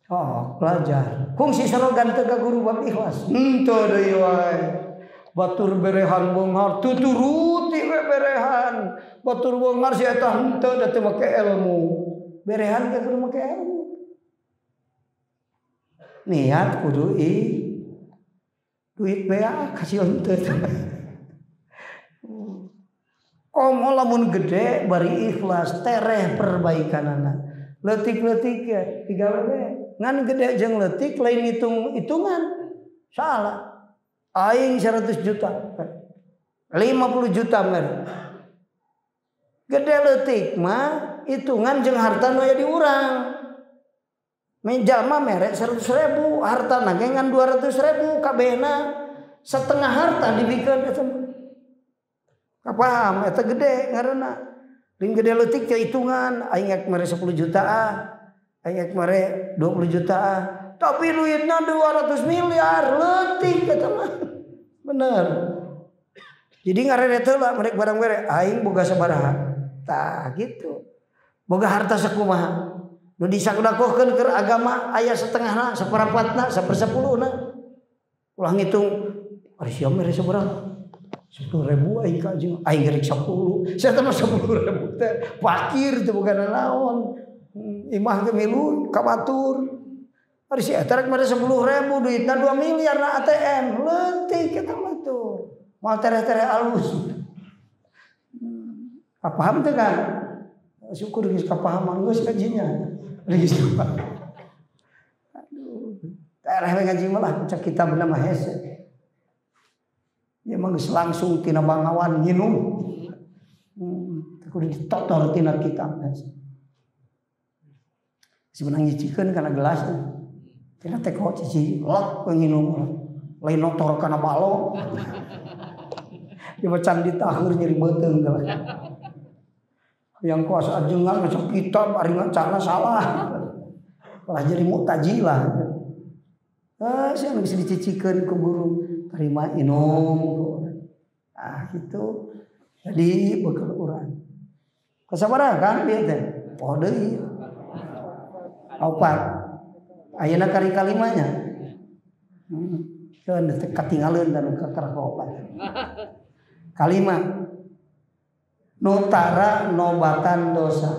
Oh, belajar. Kungsi slogan teu ka guru bab ikhlas. Henteu deui wae. Batur berehan beunghar tuturuti we berehan. Batur beunghar si eta henteu da teu make ilmu. Berehan ke kudu make ilmu. Niat kudu i duit bea kasih henteu. Komo lamun gede bari ikhlas tereh perbaikanana. Leutik-leutik ya digawe we. Ngan gede jeung leutik lain hitung hitungan. Salah. Aing 100 juta. 50 juta mere. Gede leutik mah hitungan jeung harta nu aya di urang. Jalma mere 100 ribu, harta ge ngan 200 ribu kabehna setengah harta dibikeun eta mah. Kapaham eta gede ngaranna. Lain gede leutik teh hitungan aing rek mere 10 juta ah. Aing rek mere 20 juta ah. Tapi duitna 200 miliar leutik eta mah. Bener. Jadi ngareret heula merek barang mere aing boga sabaraha. Tah gitu. Boga harta sakumaha. Nu disakudakohkeun keur agama aya setengahna, saperempatna, sapersepuluhna. Ulah ngitung ari sia mere sabaraha? 10 ribu aing ka jeung aing rek 10. Saya teh mah 10 ribu teh fakir teh boga naon. Imah ge milu ka batur. Ari si eta rek mere 10 ribu duitna 2 miliar na ATM. Leutik eta mah tuh. Moal tereh-tereh alus. Paham teh kan? Syukur geus kapahaman geus kajinya. Geus kapahaman. Aduh. Tereh we ngaji mah lah cek kitab mah hese. Ya mah geus langsung tina bangawan nginum. Kudu ditotor tina kitab. Sebenarnya nyicikeun kana gelas. Tina teh kok cici lek nginum. Lain notor kana balong. Dia macam ditahur nyeri beuteung gelah. Yang kuasa ajengan maca kitab ari ngacana salah. Lah jadi muktazilah. Sia geus dicicikeun ku guru terima inum. Ah gitu. Jadi bekal urang. Kasabaraha kan ieu teh? Poho deui. Opat. Ayeuna kari kalimanya. Keun teh katingaleun dan kakara opat. Kalima. Nutara nobatan dosa.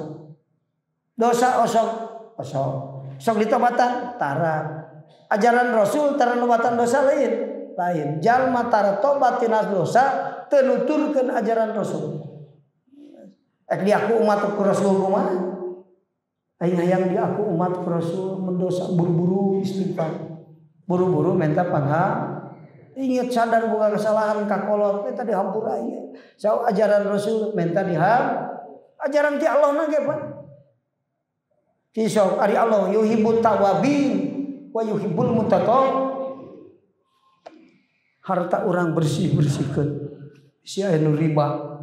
Dosa osok osok. Sok ditobatan tara. Ajaran Rasul tara nobatan dosa lain. Lain. Jalma tara tobat tina dosa teu nuturkeun ajaran Rasul. Ek diaku umat ku Rasul kumaha? Aing hayang diaku umat ku Rasul mendosa buru-buru istighfar. Buru-buru minta pangha. Ingat sadar boga kesalahan kakolot minta dihampura ieu. Sau ajaran Rasul minta diham. Ajaran ti Allah na ge Pak. Kisah ari Allah yuhibbut tawabin wa yuhibbul mutatahhirin. Harta urang bersih-bersihkeun. Si aya nu riba.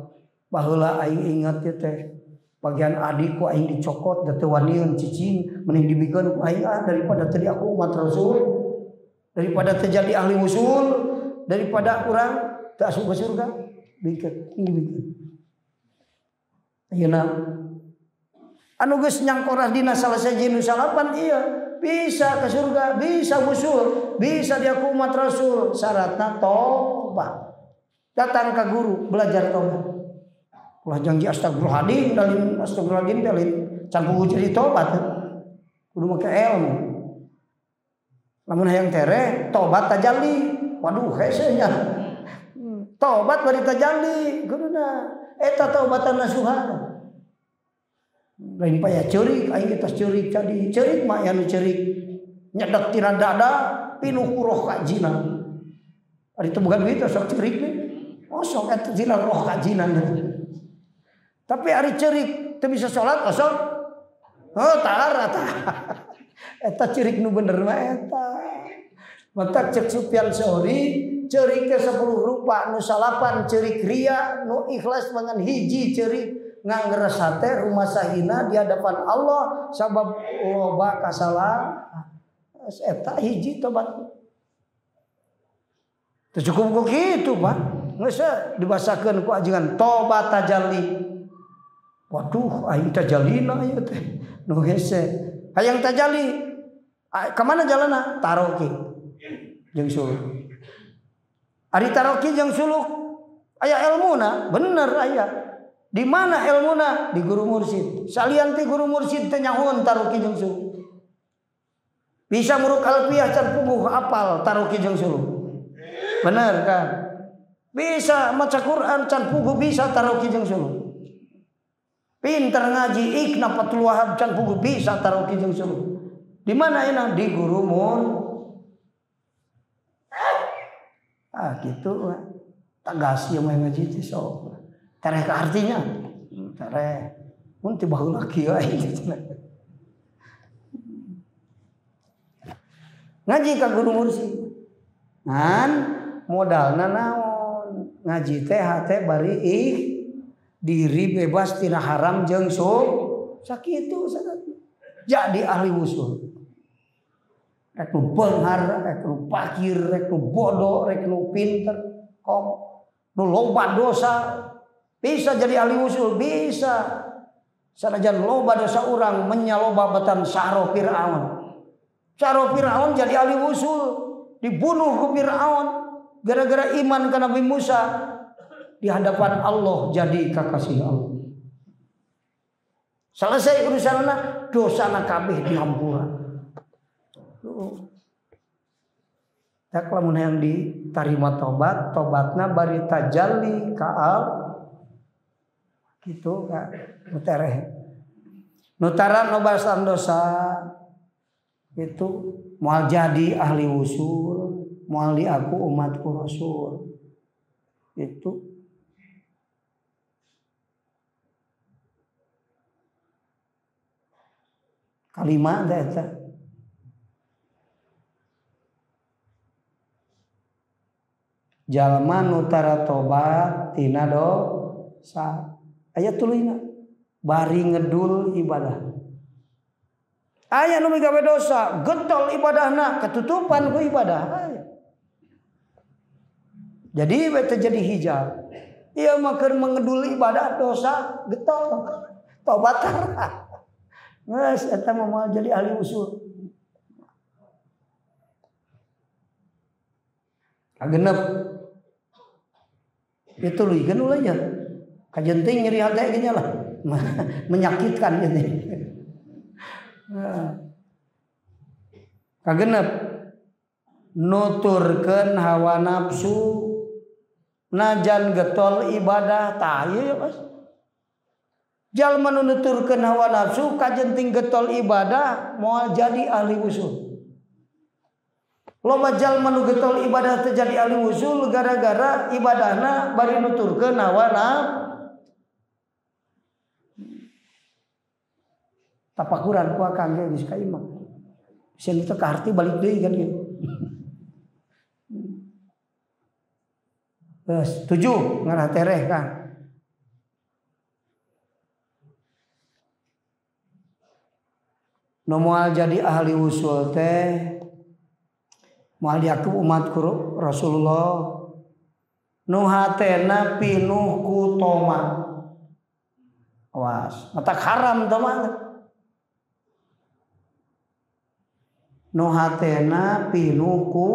Baheula aing ingat ieu teh. Bagian adik ku aing dicokot da teu waniun cicing mending dibikeun ku aing ah daripada teu diaku umat Rasul. Daripada terjadi ahli usul, daripada urang teu asup ke surga, bikeun dibikeun. Ayeuna anu geus nyangkorah dina salah sahiji nu salapan ieu bisa ke surga, bisa usul, bisa diaku umat Rasul, syaratna tobat. Datang ke guru belajar tobat. Ulah janji astagfirullahaladzim, dalin astagfirullahaladzim dalin can puguh jadi tobat. Kudu make ilmu. Lamun hayang tereh tobat tajalli. Waduh hese nya. Tobat bari tajalli kuduna. Eta taubatan nasuha. Lain paya ceurik aing geus ceurik tadi. Ceurik mah aya nu ceurik. Nyedak tina dada pinuh ku roh kajinan. Ari teu boga duit sok ceurik we. Oh sok eta tina roh kajinan. Tapi ari ceurik teu bisa salat osok. Oh tara tah. Eta ceurik nu bener mah eta. Matak cek Sufyan Sauri ceurik teh 10 rupa nu salapan ceurik ria nu ikhlas mangan hiji ceurik nganggeres hate rumah sahina di hadapan Allah sabab loba kasalahan. Eta hiji tobat. Teu cukup ku kitu Pak. Geus dibasakeun ku ajengan tobat tajalli. Waduh aing tajallina ieu teh. Nu hese. Hayang tajalli. Ka mana jalanna? Taroki jeung suluk. Ari taroki jeung suluk aya elmuna, bener aya. Di mana elmuna? Di guru mursyid. Salian ti guru mursyid teh nyahoan taroki jeung suluk. Bisa muruk alfiah can puguh apal taroki jeung suluk. Bener kan? Bisa maca Quran can puguh bisa taroki jeung suluk. Pinter ngaji ikna Fathul Wahab can puguh bisa taroki jeung suluk. Di mana enak di guru mur. Ah gitu tegas ieu mah ngaji teh sok. Tereh ka artinya. Tereh. Mun ti baheula kieu aing cenah. Ngaji ka guru mursyid. Ngan modalna naon? Ngaji teh hate bari ih diri bebas tina haram jeung sub sakitu sadatna. Jadi ahli wusul. Rek nu beunghar, rek nu fakir, rek nu bodoh, rek nu pinter, kom nu loba dosa bisa jadi ahli wusul, bisa. Sanajan loba dosa urang menyaloba batan saro Fir'aun. Saro Fir'aun jadi ahli wusul, dibunuh ku Fir'aun gara-gara iman ke Nabi Musa di hadapan Allah jadi kekasih Allah. Selesai urusanna, dosana kabeh dihampura. Tak lamun yang diterima tobat, tobatna bari tajalli kaal gitu ka nu tereh. Nu tara nobasan dosa itu moal jadi ahli wusul, moal diaku umatku Rasul. Itu kalimat eta. Jalma nu tara tobat tina dosa. Aya tuluyna bari ngedul ibadah. Aya nu migawe dosa, getol ibadahna, ketutupan ku ibadah. Aya. Jadi we teu jadi hijab. Ieu mah keur mengedul ibadah dosa getol. Tobat tara. Geus eta mah moal jadi ahli usul. Kagenep. Itu leuikeun ulah nya. Kajenting nyeri hate ge nya lah. Menyakitkan gitu. Kagenep nuturkeun hawa nafsu najan getol ibadah tah ieu ya Mas. Jalma nu nuturkeun hawa nafsu kajenting getol ibadah moal jadi ahli usul. Loba jalma nu getol ibadah teu jadi ahli usul gara-gara ibadahna bari nuturkeun hawa nafsu. Tapakuran ku akang ge geus ka imah. Sieun teu kaharti balik deui kan gitu. Geus 7 ngarah tereh kan. Nu moal jadi ahli usul teh moal diaku umat ku Rasulullah. Nu hatena pinuh ku toma. Awas, mata haram toma. Nu hatena pinuh ku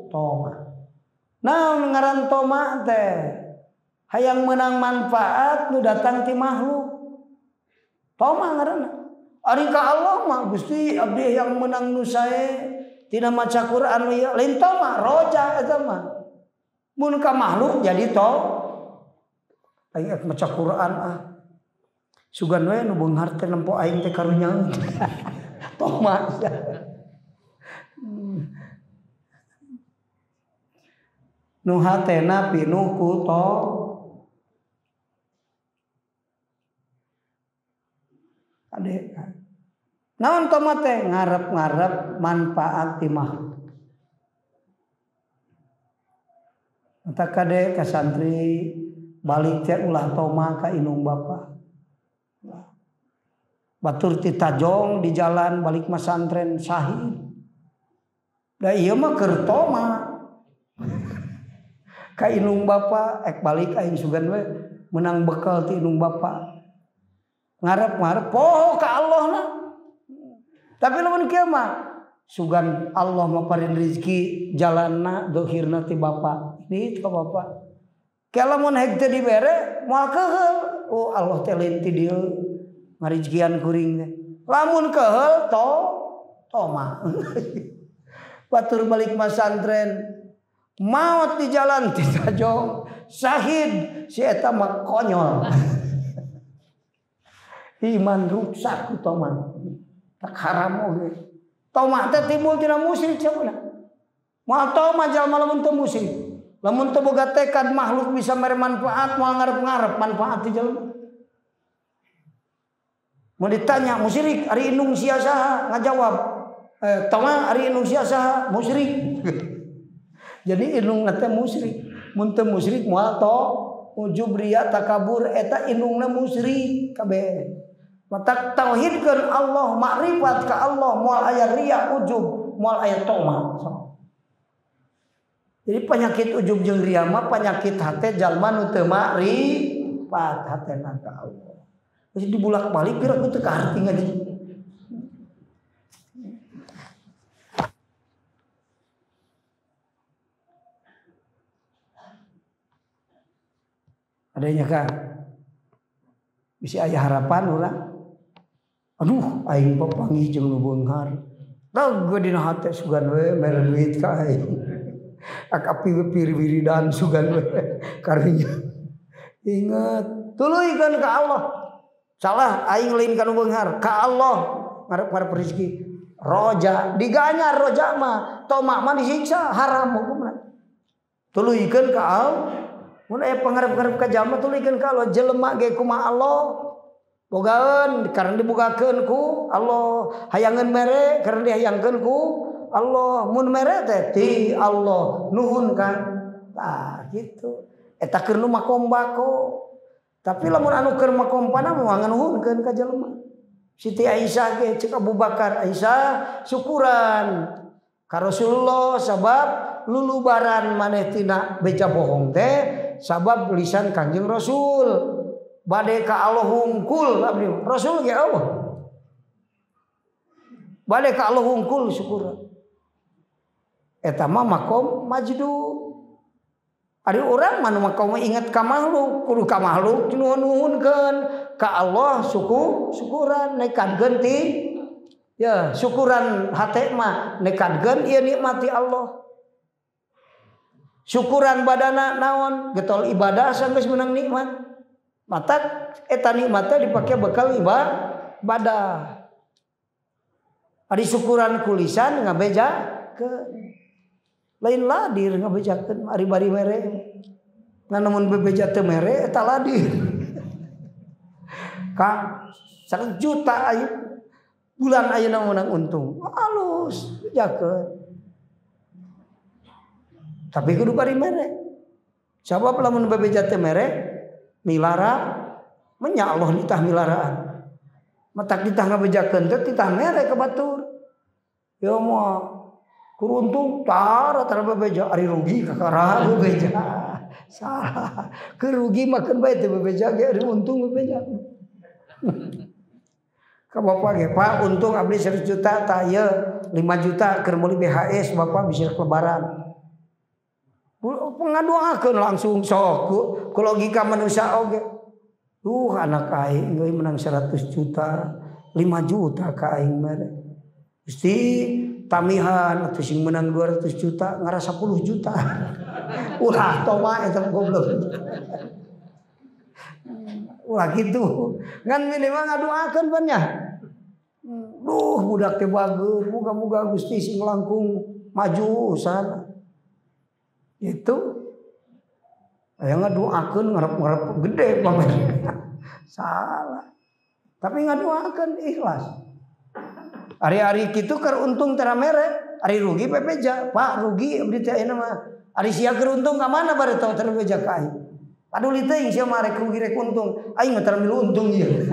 toma. Naon ngaran toma teh? Hayang menang manfaat nu datang ti makhluk. Toma ngaranna. Ari ka Allah mah Gusti abdi yang menang nu sae tina maca Quran ieu lain toma, roja eta mah. Mun ka makhluk jadi to. Aing maca Quran ah. Sugan we nu beunghar teh nempo aing teh karunya. Toma. Nu hatena pinuh ku to. Ade. Naon toma teh ngarep-ngarep manfaat ti makhluk. Mata kade ka santri balik teh ulah toma ka indung bapa. Batur ti tajong di jalan balik masantren sahid. Da ieu mah keur toma. Ka indung bapa ek balik aing sugan we menang bekal ti indung bapa. Ngarep-ngarep poho ka Allah na. Tapi lamun kieu mah sugan Allah maparin rezeki jalanna dohirna ti bapa. Ini ka bapa. Ke lamun heg teu dibere moal keuheul. Oh Allah teh lain ti dieu ngarizkian kuring teh. Lamun keuheul to toma. Batur balik masantren maot di jalan ti tajong sahid si eta mah konyol. Iman ruksak ku toman. Tak haram oge. Toma teh timbul tina musyrik sabeuna. Moal toma jalma lamun teu musyrik. Lamun teu boga tekad makhluk bisa mere manfaat moal ngarep-ngarep manfaat ti jalma. Mun ditanya musyrik ari indung sia saha ngajawab toma ari indung sia saha musyrik. Jadi indungna teh musyrik. Mun teu musyrik moal to ujub riya takabur eta indungna musyrik kabeh. Matak tauhidkeun Allah makrifat ka Allah moal aya riya ujub moal aya toma. Jadi penyakit ujub jeung riya mah penyakit hate jalma nu teu makrifat hatena ka Allah. Terus dibulak-balik pira ku teu kaharti ngaji. Adanya kan bisa aya harapan urang. Aduh aing papanggih jeung nu beunghar. Tah dina hate sugan we mere duit ka aing. Ak api we piri-wiridan sugan we karunya. Ingat, tuluykeun ka Allah. Salah aing lain ka nu beunghar, ka Allah ngarep-ngarep rezeki. Roja diganyar roja mah, tomak mah disiksa haram hukumna. Tuluykeun ka Allah. Mun aya pangarep-ngarep ka jalma tuluykeun ka Allah, jelema ge kumaha Allah. Bogaeun karena dibogakeun ku Allah, hayangeun mere karena dihayangkeun ku Allah, mun mere teh ti Allah, nuhun kan. Tah kitu. Eta keur nu makom bako. Tapi lamun anu keur makom pana mah nganuhunkeun ka jelema. Siti Aisyah ge ceuk Abu Bakar, Aisyah syukuran ka Rasulullah sabab lulubaran maneh tina beja bohong teh sabab lisan Kangjeng Rasul. Bade ka Allah hungkul abdi Rasul ge Allah. Bade ka Allah hungkul syukuran. Eta mah makom majdu. Ari urang mah nu makom inget ka makhluk, kudu ka makhluk nuhun-nuhunkeun ka Allah syukuran nekadkeun ti ya syukuran hate mah nekadkeun ieu nikmati Allah. Syukuran badana naon getol ibadah sanggeus meunang nikmat. Matak eta nikmatna dipake bekal ibadah. Ari syukuran kulisan ngabejakeun. Lain ladir ngabejakeun ari bari mere. Ngan mun bebeja teu mere eta ladir. Kang 1 juta aya bulan ayeuna meunang untung. Alus bejakeun. Tapi kudu bari mere. Sabab lamun bebeja teu mere milara menya Allah nitah milaraan. Matak nitah ngabejakeun teh titah mere ka batur. Ya mah kuruntung tara tara bebeja ari rugi kakara bebeja. Salah. Keur rugi makeun bae teu bebeja ge ari untung bebeja. Ka bapak ge Pak untung abdi 100 juta tah ieu 5 juta keur meuli BHS bapak bisa lebaran. Pengaduakeun langsung sok ku logika manusia oge. Duh anak aing euy menang 100 juta, 5 juta ka aing mere. Gusti tamihan atuh sing menang 200 juta ngarasa 10 juta. Ulah toma eta goblok. Ulah kitu. Ngan minimal ngaduakeun pan nya. Duh budak teh bager, muga-muga Gusti sing langkung maju usahana. Itu aya ngaduakeun ngarep-ngarep gede pamer. Salah. Tapi ngaduakeun ikhlas. Ari-ari kitu keur untung tara mere, ari rugi bebeja. Pak rugi abdi teh ayeuna mah. Ari sia keur untung ka mana bare tong teu bebeja ka aing. Paduli teuing sia mah rek rugi rek untung, aing mah tara milu untung ieu.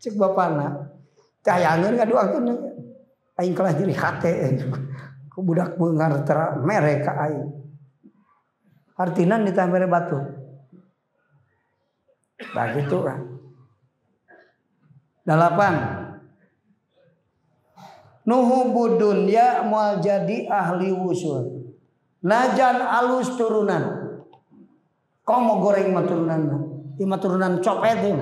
Ceuk bapana. Teh hayangeun ngaduakeun aing kalah nyeri hate. Ku budak beunghar tara mere ka aing. Artinya nitah mere batu. Nah gitu kan. 8. Nuhubud dunya moal jadi ahli wusul. Najan alus turunan. Komo goreng mah turunan. Ieu mah turunan copet ieu.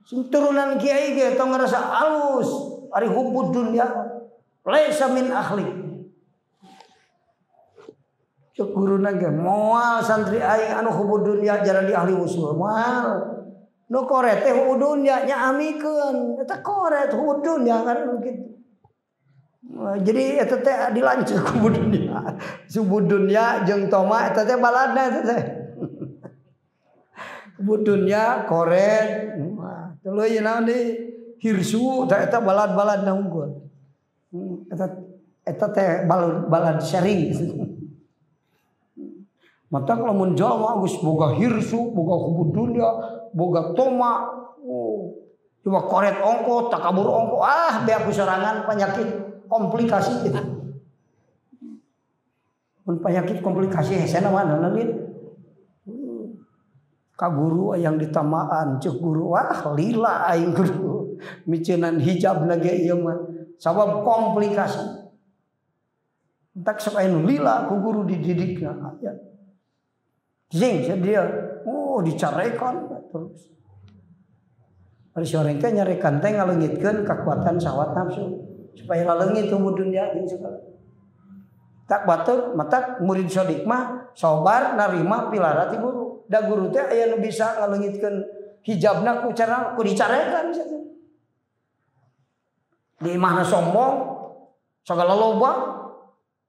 Sing turunan kiai ge tong ngarasa alus ari hubud dunya laisa min ahli. Cek guruna ge moal santri aing anu hubud dunya jaran di ahli wusul moal. Nu koret teh hubud dunya nya amikeun eta koret hubud dunya ngaran kitu. Jadi eta teh dilanjut ku dunia. Subuh dunia jeung toma eta teh baladna eta teh. Subuh dunia koret. Tuluy naon deui? Hirsu teh eta balad-baladna unggul. Eta teh balad sharing. Mata lamun jalma geus boga hirsu, boga hubud dunia, boga toma, oh, coba koret ongko, takabur ongko, ah beak ku sorangan penyakit komplikasi gitu. Mun penyakit komplikasi hesena mah naon ka guru yang ditamaan ceuk guru, wah lila aing guru miceunan hijab ge ieu mah sabab komplikasi. Entak sok aya nu lila ku guru dididikna ya. Jing dia, oh dicarekan terus. Ari soreng teh nyarekan teh ngaleungitkeun kekuatan syahwat nafsu supaya laleungit tubuh dunia jeung segala. Tak batur matak murid sodik mah sabar narima pilara ti guru. Da guru teh aya nu bisa ngaleungitkeun hijabna ku cara ku dicarekan sia. Di imahna sombong, sagala loba,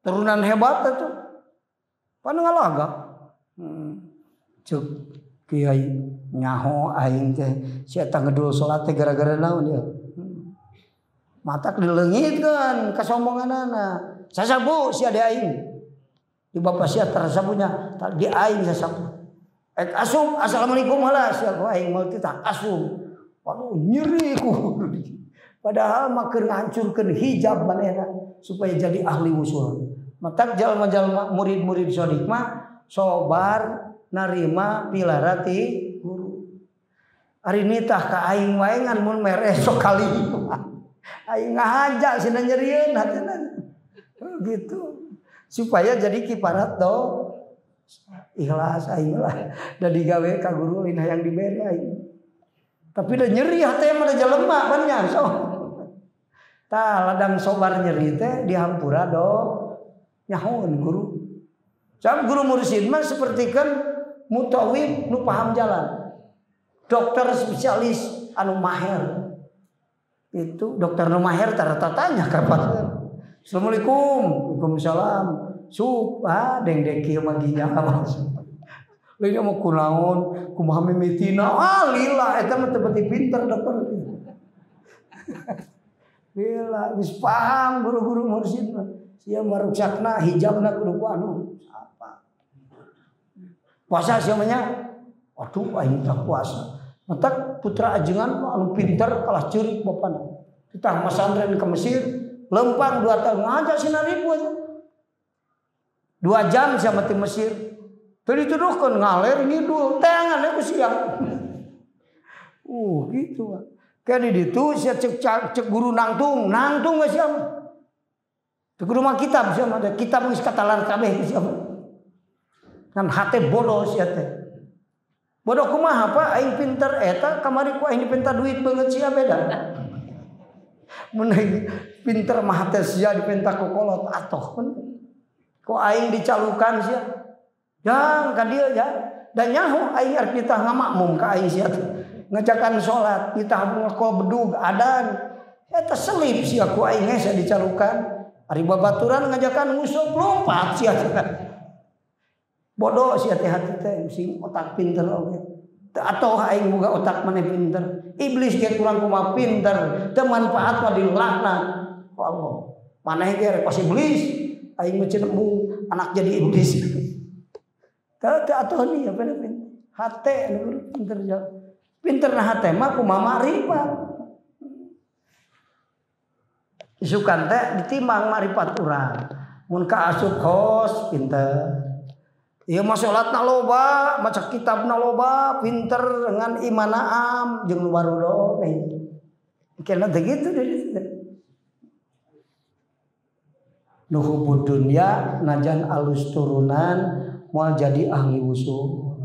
turunan hebat atuh. Pan ngalaga. Cek kiai nyaho aing teh si eta ngedul salat teh gara-gara naon ya. Matak dileungitkeun kasombonganana. Sasabu si ade aing. Di bapa sia tersabunya, di aing sasabu. Ek asup assalamualaikum heula sia ku aing moal teh asup. Waduh nyeri ku. Padahal mah keur ngahancurkeun hijab manehna supaya jadi ahli wusul. Matak jalma-jalma murid-murid sodik mah sobar narima pilarati guru. Ari nitah ka aing wae ngan mun mere sok kali. Aing ngahaja sina nyerieun hatina. Gitu. Supaya jadi kiparat do ikhlas aing lah. Da digawe ka guru lain hayang dibere aing. Tapi da nyeri hate mah da jelema pan nya so. Tah ladang sobar nyeri teh dihampura do nyahoeun guru. Sam guru mursyid mah seperti kan mutawif nu paham jalan. Dokter spesialis anu maher. Itu dokter nu maher tara tanya ka pasien. Assalamualaikum. Waalaikumsalam. Sup ah deng-deng kieu mah ginjal masuk. Lain mah kunaon, kumaha mimitina. Ah lila eta mah teu beuti pinter dokter. Lila geus paham guru-guru mursyid mah. Sia maruksakna hijabna kudu ku anu. Puasa siamanya, aduh aing tak puasa. Matak putra ajengan anu pinter kalah ceurik bapana. Kita masantren ke Mesir, lempang 2 tahun ngaja sinaripu aja. 2 jam sama ti Mesir. Teu dituduhkeun ngaler ngidul, teangan ku siang. Gitu. Kayak di ditu sia cek guru nangtung, nangtung we sia mah. Teu kudu mah kitab sia mah, kitab geus katalar kabeh sia mah. Kan hate bodoh sia teh. Bodoh kumaha Pak aing pinter eta kamari ku aing dipinta duit beungeut sia beda. Mun aing pinter mah hate sia dipinta ku kolot atoh kan. Ku aing dicalukan sia. Jang ka dieu ya. Dan nyaho aing arek nitah ngamakmum ka aing sia teh. Ngajakan salat, nitah ngakol bedug adan. Eta selip sia ku aing hese dicalukan. Ari babaturan ngajakan ngusup lompat sia teh. Bodoh sia teh hati teh sing otak pinter oge. Teu atoh aing boga otak maneh pinter. Iblis ge kurang kumaha pinter, teu manfaat mah dilaknat ku Allah. Maneh ge rek pas iblis, aing mah cenah anak jadi iblis. Teu atoh ni apa pinter. Hate anu pinter jauh. Pinter na hate mah kumaha marifat. Isukan teh ditimbang marifat urang. Mun kaasup hos pinter. Ieu mah salatna loba, maca kitabna loba, pinter dengan imanaam jeung nu barudo. Kena teh kitu deui. Nu hubud dunya najan alus turunan moal jadi ahli wusul.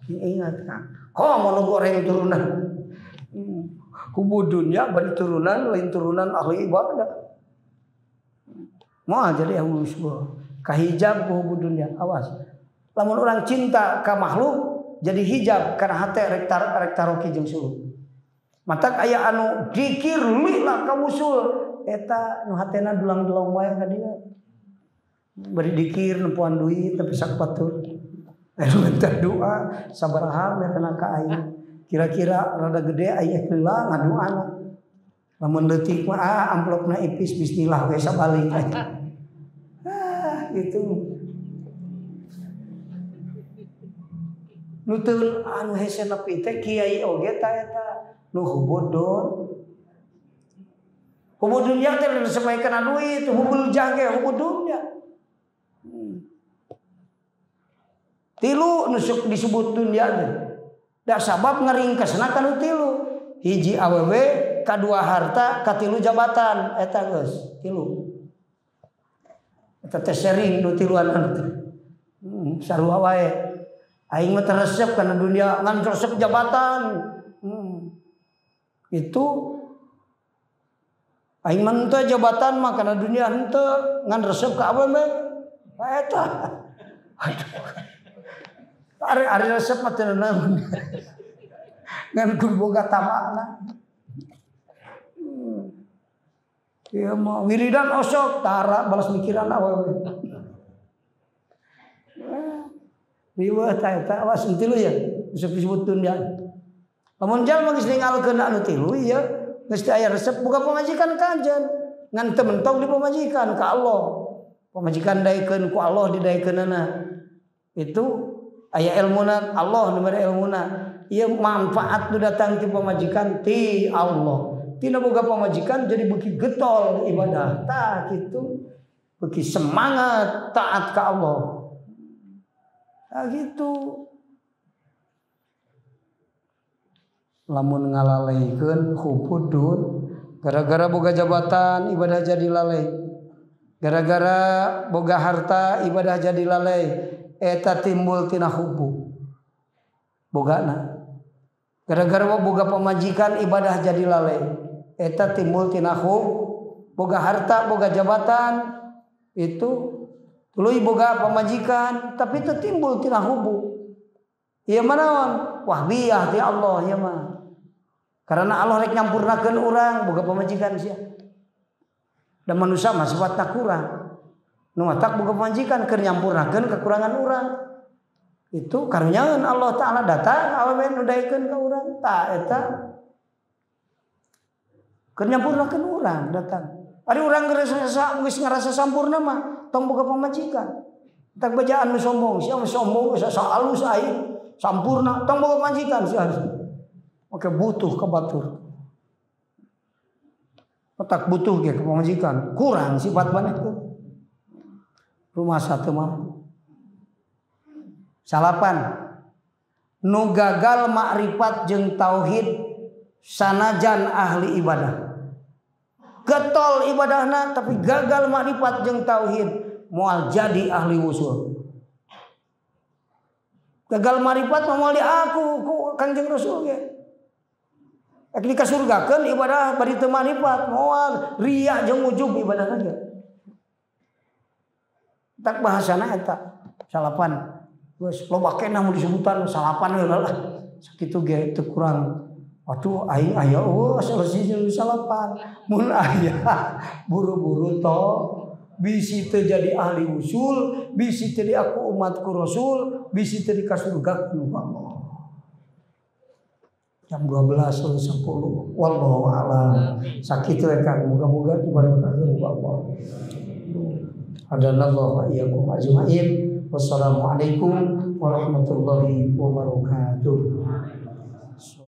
Ingat kan. Kok mau nu goreng turunan. Hubud dunya bari turunan lain turunan ahli ibadah. Moal jadi ahli wusul. Kahijab ku hubud dunya, awas. Lamun orang cinta ka makhluk jadi hijab karena hate rek taroki jeung suluk. Matak aya anu dikir lila ka wusul Eta nu hatena dulang-dulang wae ka dieu. Bari dikir nempoan duit tapi sak batur. Minta doa sabaraha merena ka aing. Kira-kira rada gede aya heula ngadoana. Lamun leutik mah amplopna ipis bismillah we sabalik. Ah gitu. Nu teu anu hese nepi teh kiai oge ta eta nu hubudun. Hubud dunya teh supaya kana duit, hubul jah ge hubud dunya. Tilu nusuk disebut dunia teh. Da sabab ngaringkesna kanu tilu. Hiji awewe, kadua harta, katilu jabatan eta geus tilu. Eta teh sering nu tiluan teh. Sarua wae. Aing mah teresep kana dunia, ngan resep jabatan. Itu aing mah henteu jabatan mah kana dunia henteu, ngan resep ka awewe. Eta. Aduh. Ari resep mah teu naon. Ngan kudu boga tamakna. Ieu mah wiridan osok tara balas mikiran awewe. Riweuh ta eta awas tilu ya disebut dunya. Lamun jalma geus ninggalkeun anu tilu ieu geus teu aya resep boga pamajikan kajen. Ngan teu mentong di pamajikan ka Allah. Pamajikan daekeun ku Allah didaekeunana. Itu aya ilmuna Allah nu mere ilmuna. Ieu manfaat nu datang ti pamajikan ti Allah. Tina boga pamajikan jadi beuki getol ibadah. Tah kitu. Beuki semangat taat ka Allah. Tah gitu. Lamun ngalaleikeun hubudun gara-gara boga jabatan ibadah jadi lalai. Gara-gara boga harta ibadah jadi lalai. Eta timbul tina hubu bogana. Gara-gara boga pamajikan ibadah jadi lalai. Eta timbul tina hub. Boga harta, boga jabatan itu tuluy boga pamajikan tapi itu timbul tina hubu. Ieu mah naon? Wahbiyah ti Allah ieu mah. Karena Allah rek nyampurnakeun urang boga pamajikan sia. Dan manusia mah sifatna kurang. Nu matak boga pamajikan keur nyampurnakeun kekurangan urang. Itu karunyaeun Allah Ta'ala datang awewe nu daekeun ka urang. Tah eta keur nyampurnakeun urang datang. Ari urang geus ngarasa sampurna mah tong boga pamajikan. Tak bejaan nu sombong, sia mah sombong alus aing sampurna tong boga pamajikan sia. Oke butuh ka batur. Tak butuh ge ka pamajikan, kurang sifat maneh teh. Rumah satu mampu. Salapan nu gagal makrifat jeung tauhid sanajan ahli ibadah. Getol ibadahna tapi gagal makrifat jeung tauhid moal jadi ahli wusul. Gagal makrifat mah moal diaku ku Kangjeng Rasul ge. Rek dikasurgakeun ibadah bari teu makrifat moal riya jeung ujub ibadahna ge. Tak bahasana eta salapan. Geus loba kenah mun disebutan salapan we lah. Sakitu ge teu kurang. Waduh aing aya eueuh selesai jeung salapan. Mun aya buru-buru to bisi teu jadi ahli usul, bisi teu diaku umatku Rasul, bisi teu dikasurgakeun ku Allah. Jam 12.10. Wallahu a'lam. Sakitu we Kang, muga-muga dibarokahkeun ku Allah. Hadanallahu wa iyyakum ajmain. Wassalamualaikum warahmatullahi wabarakatuh.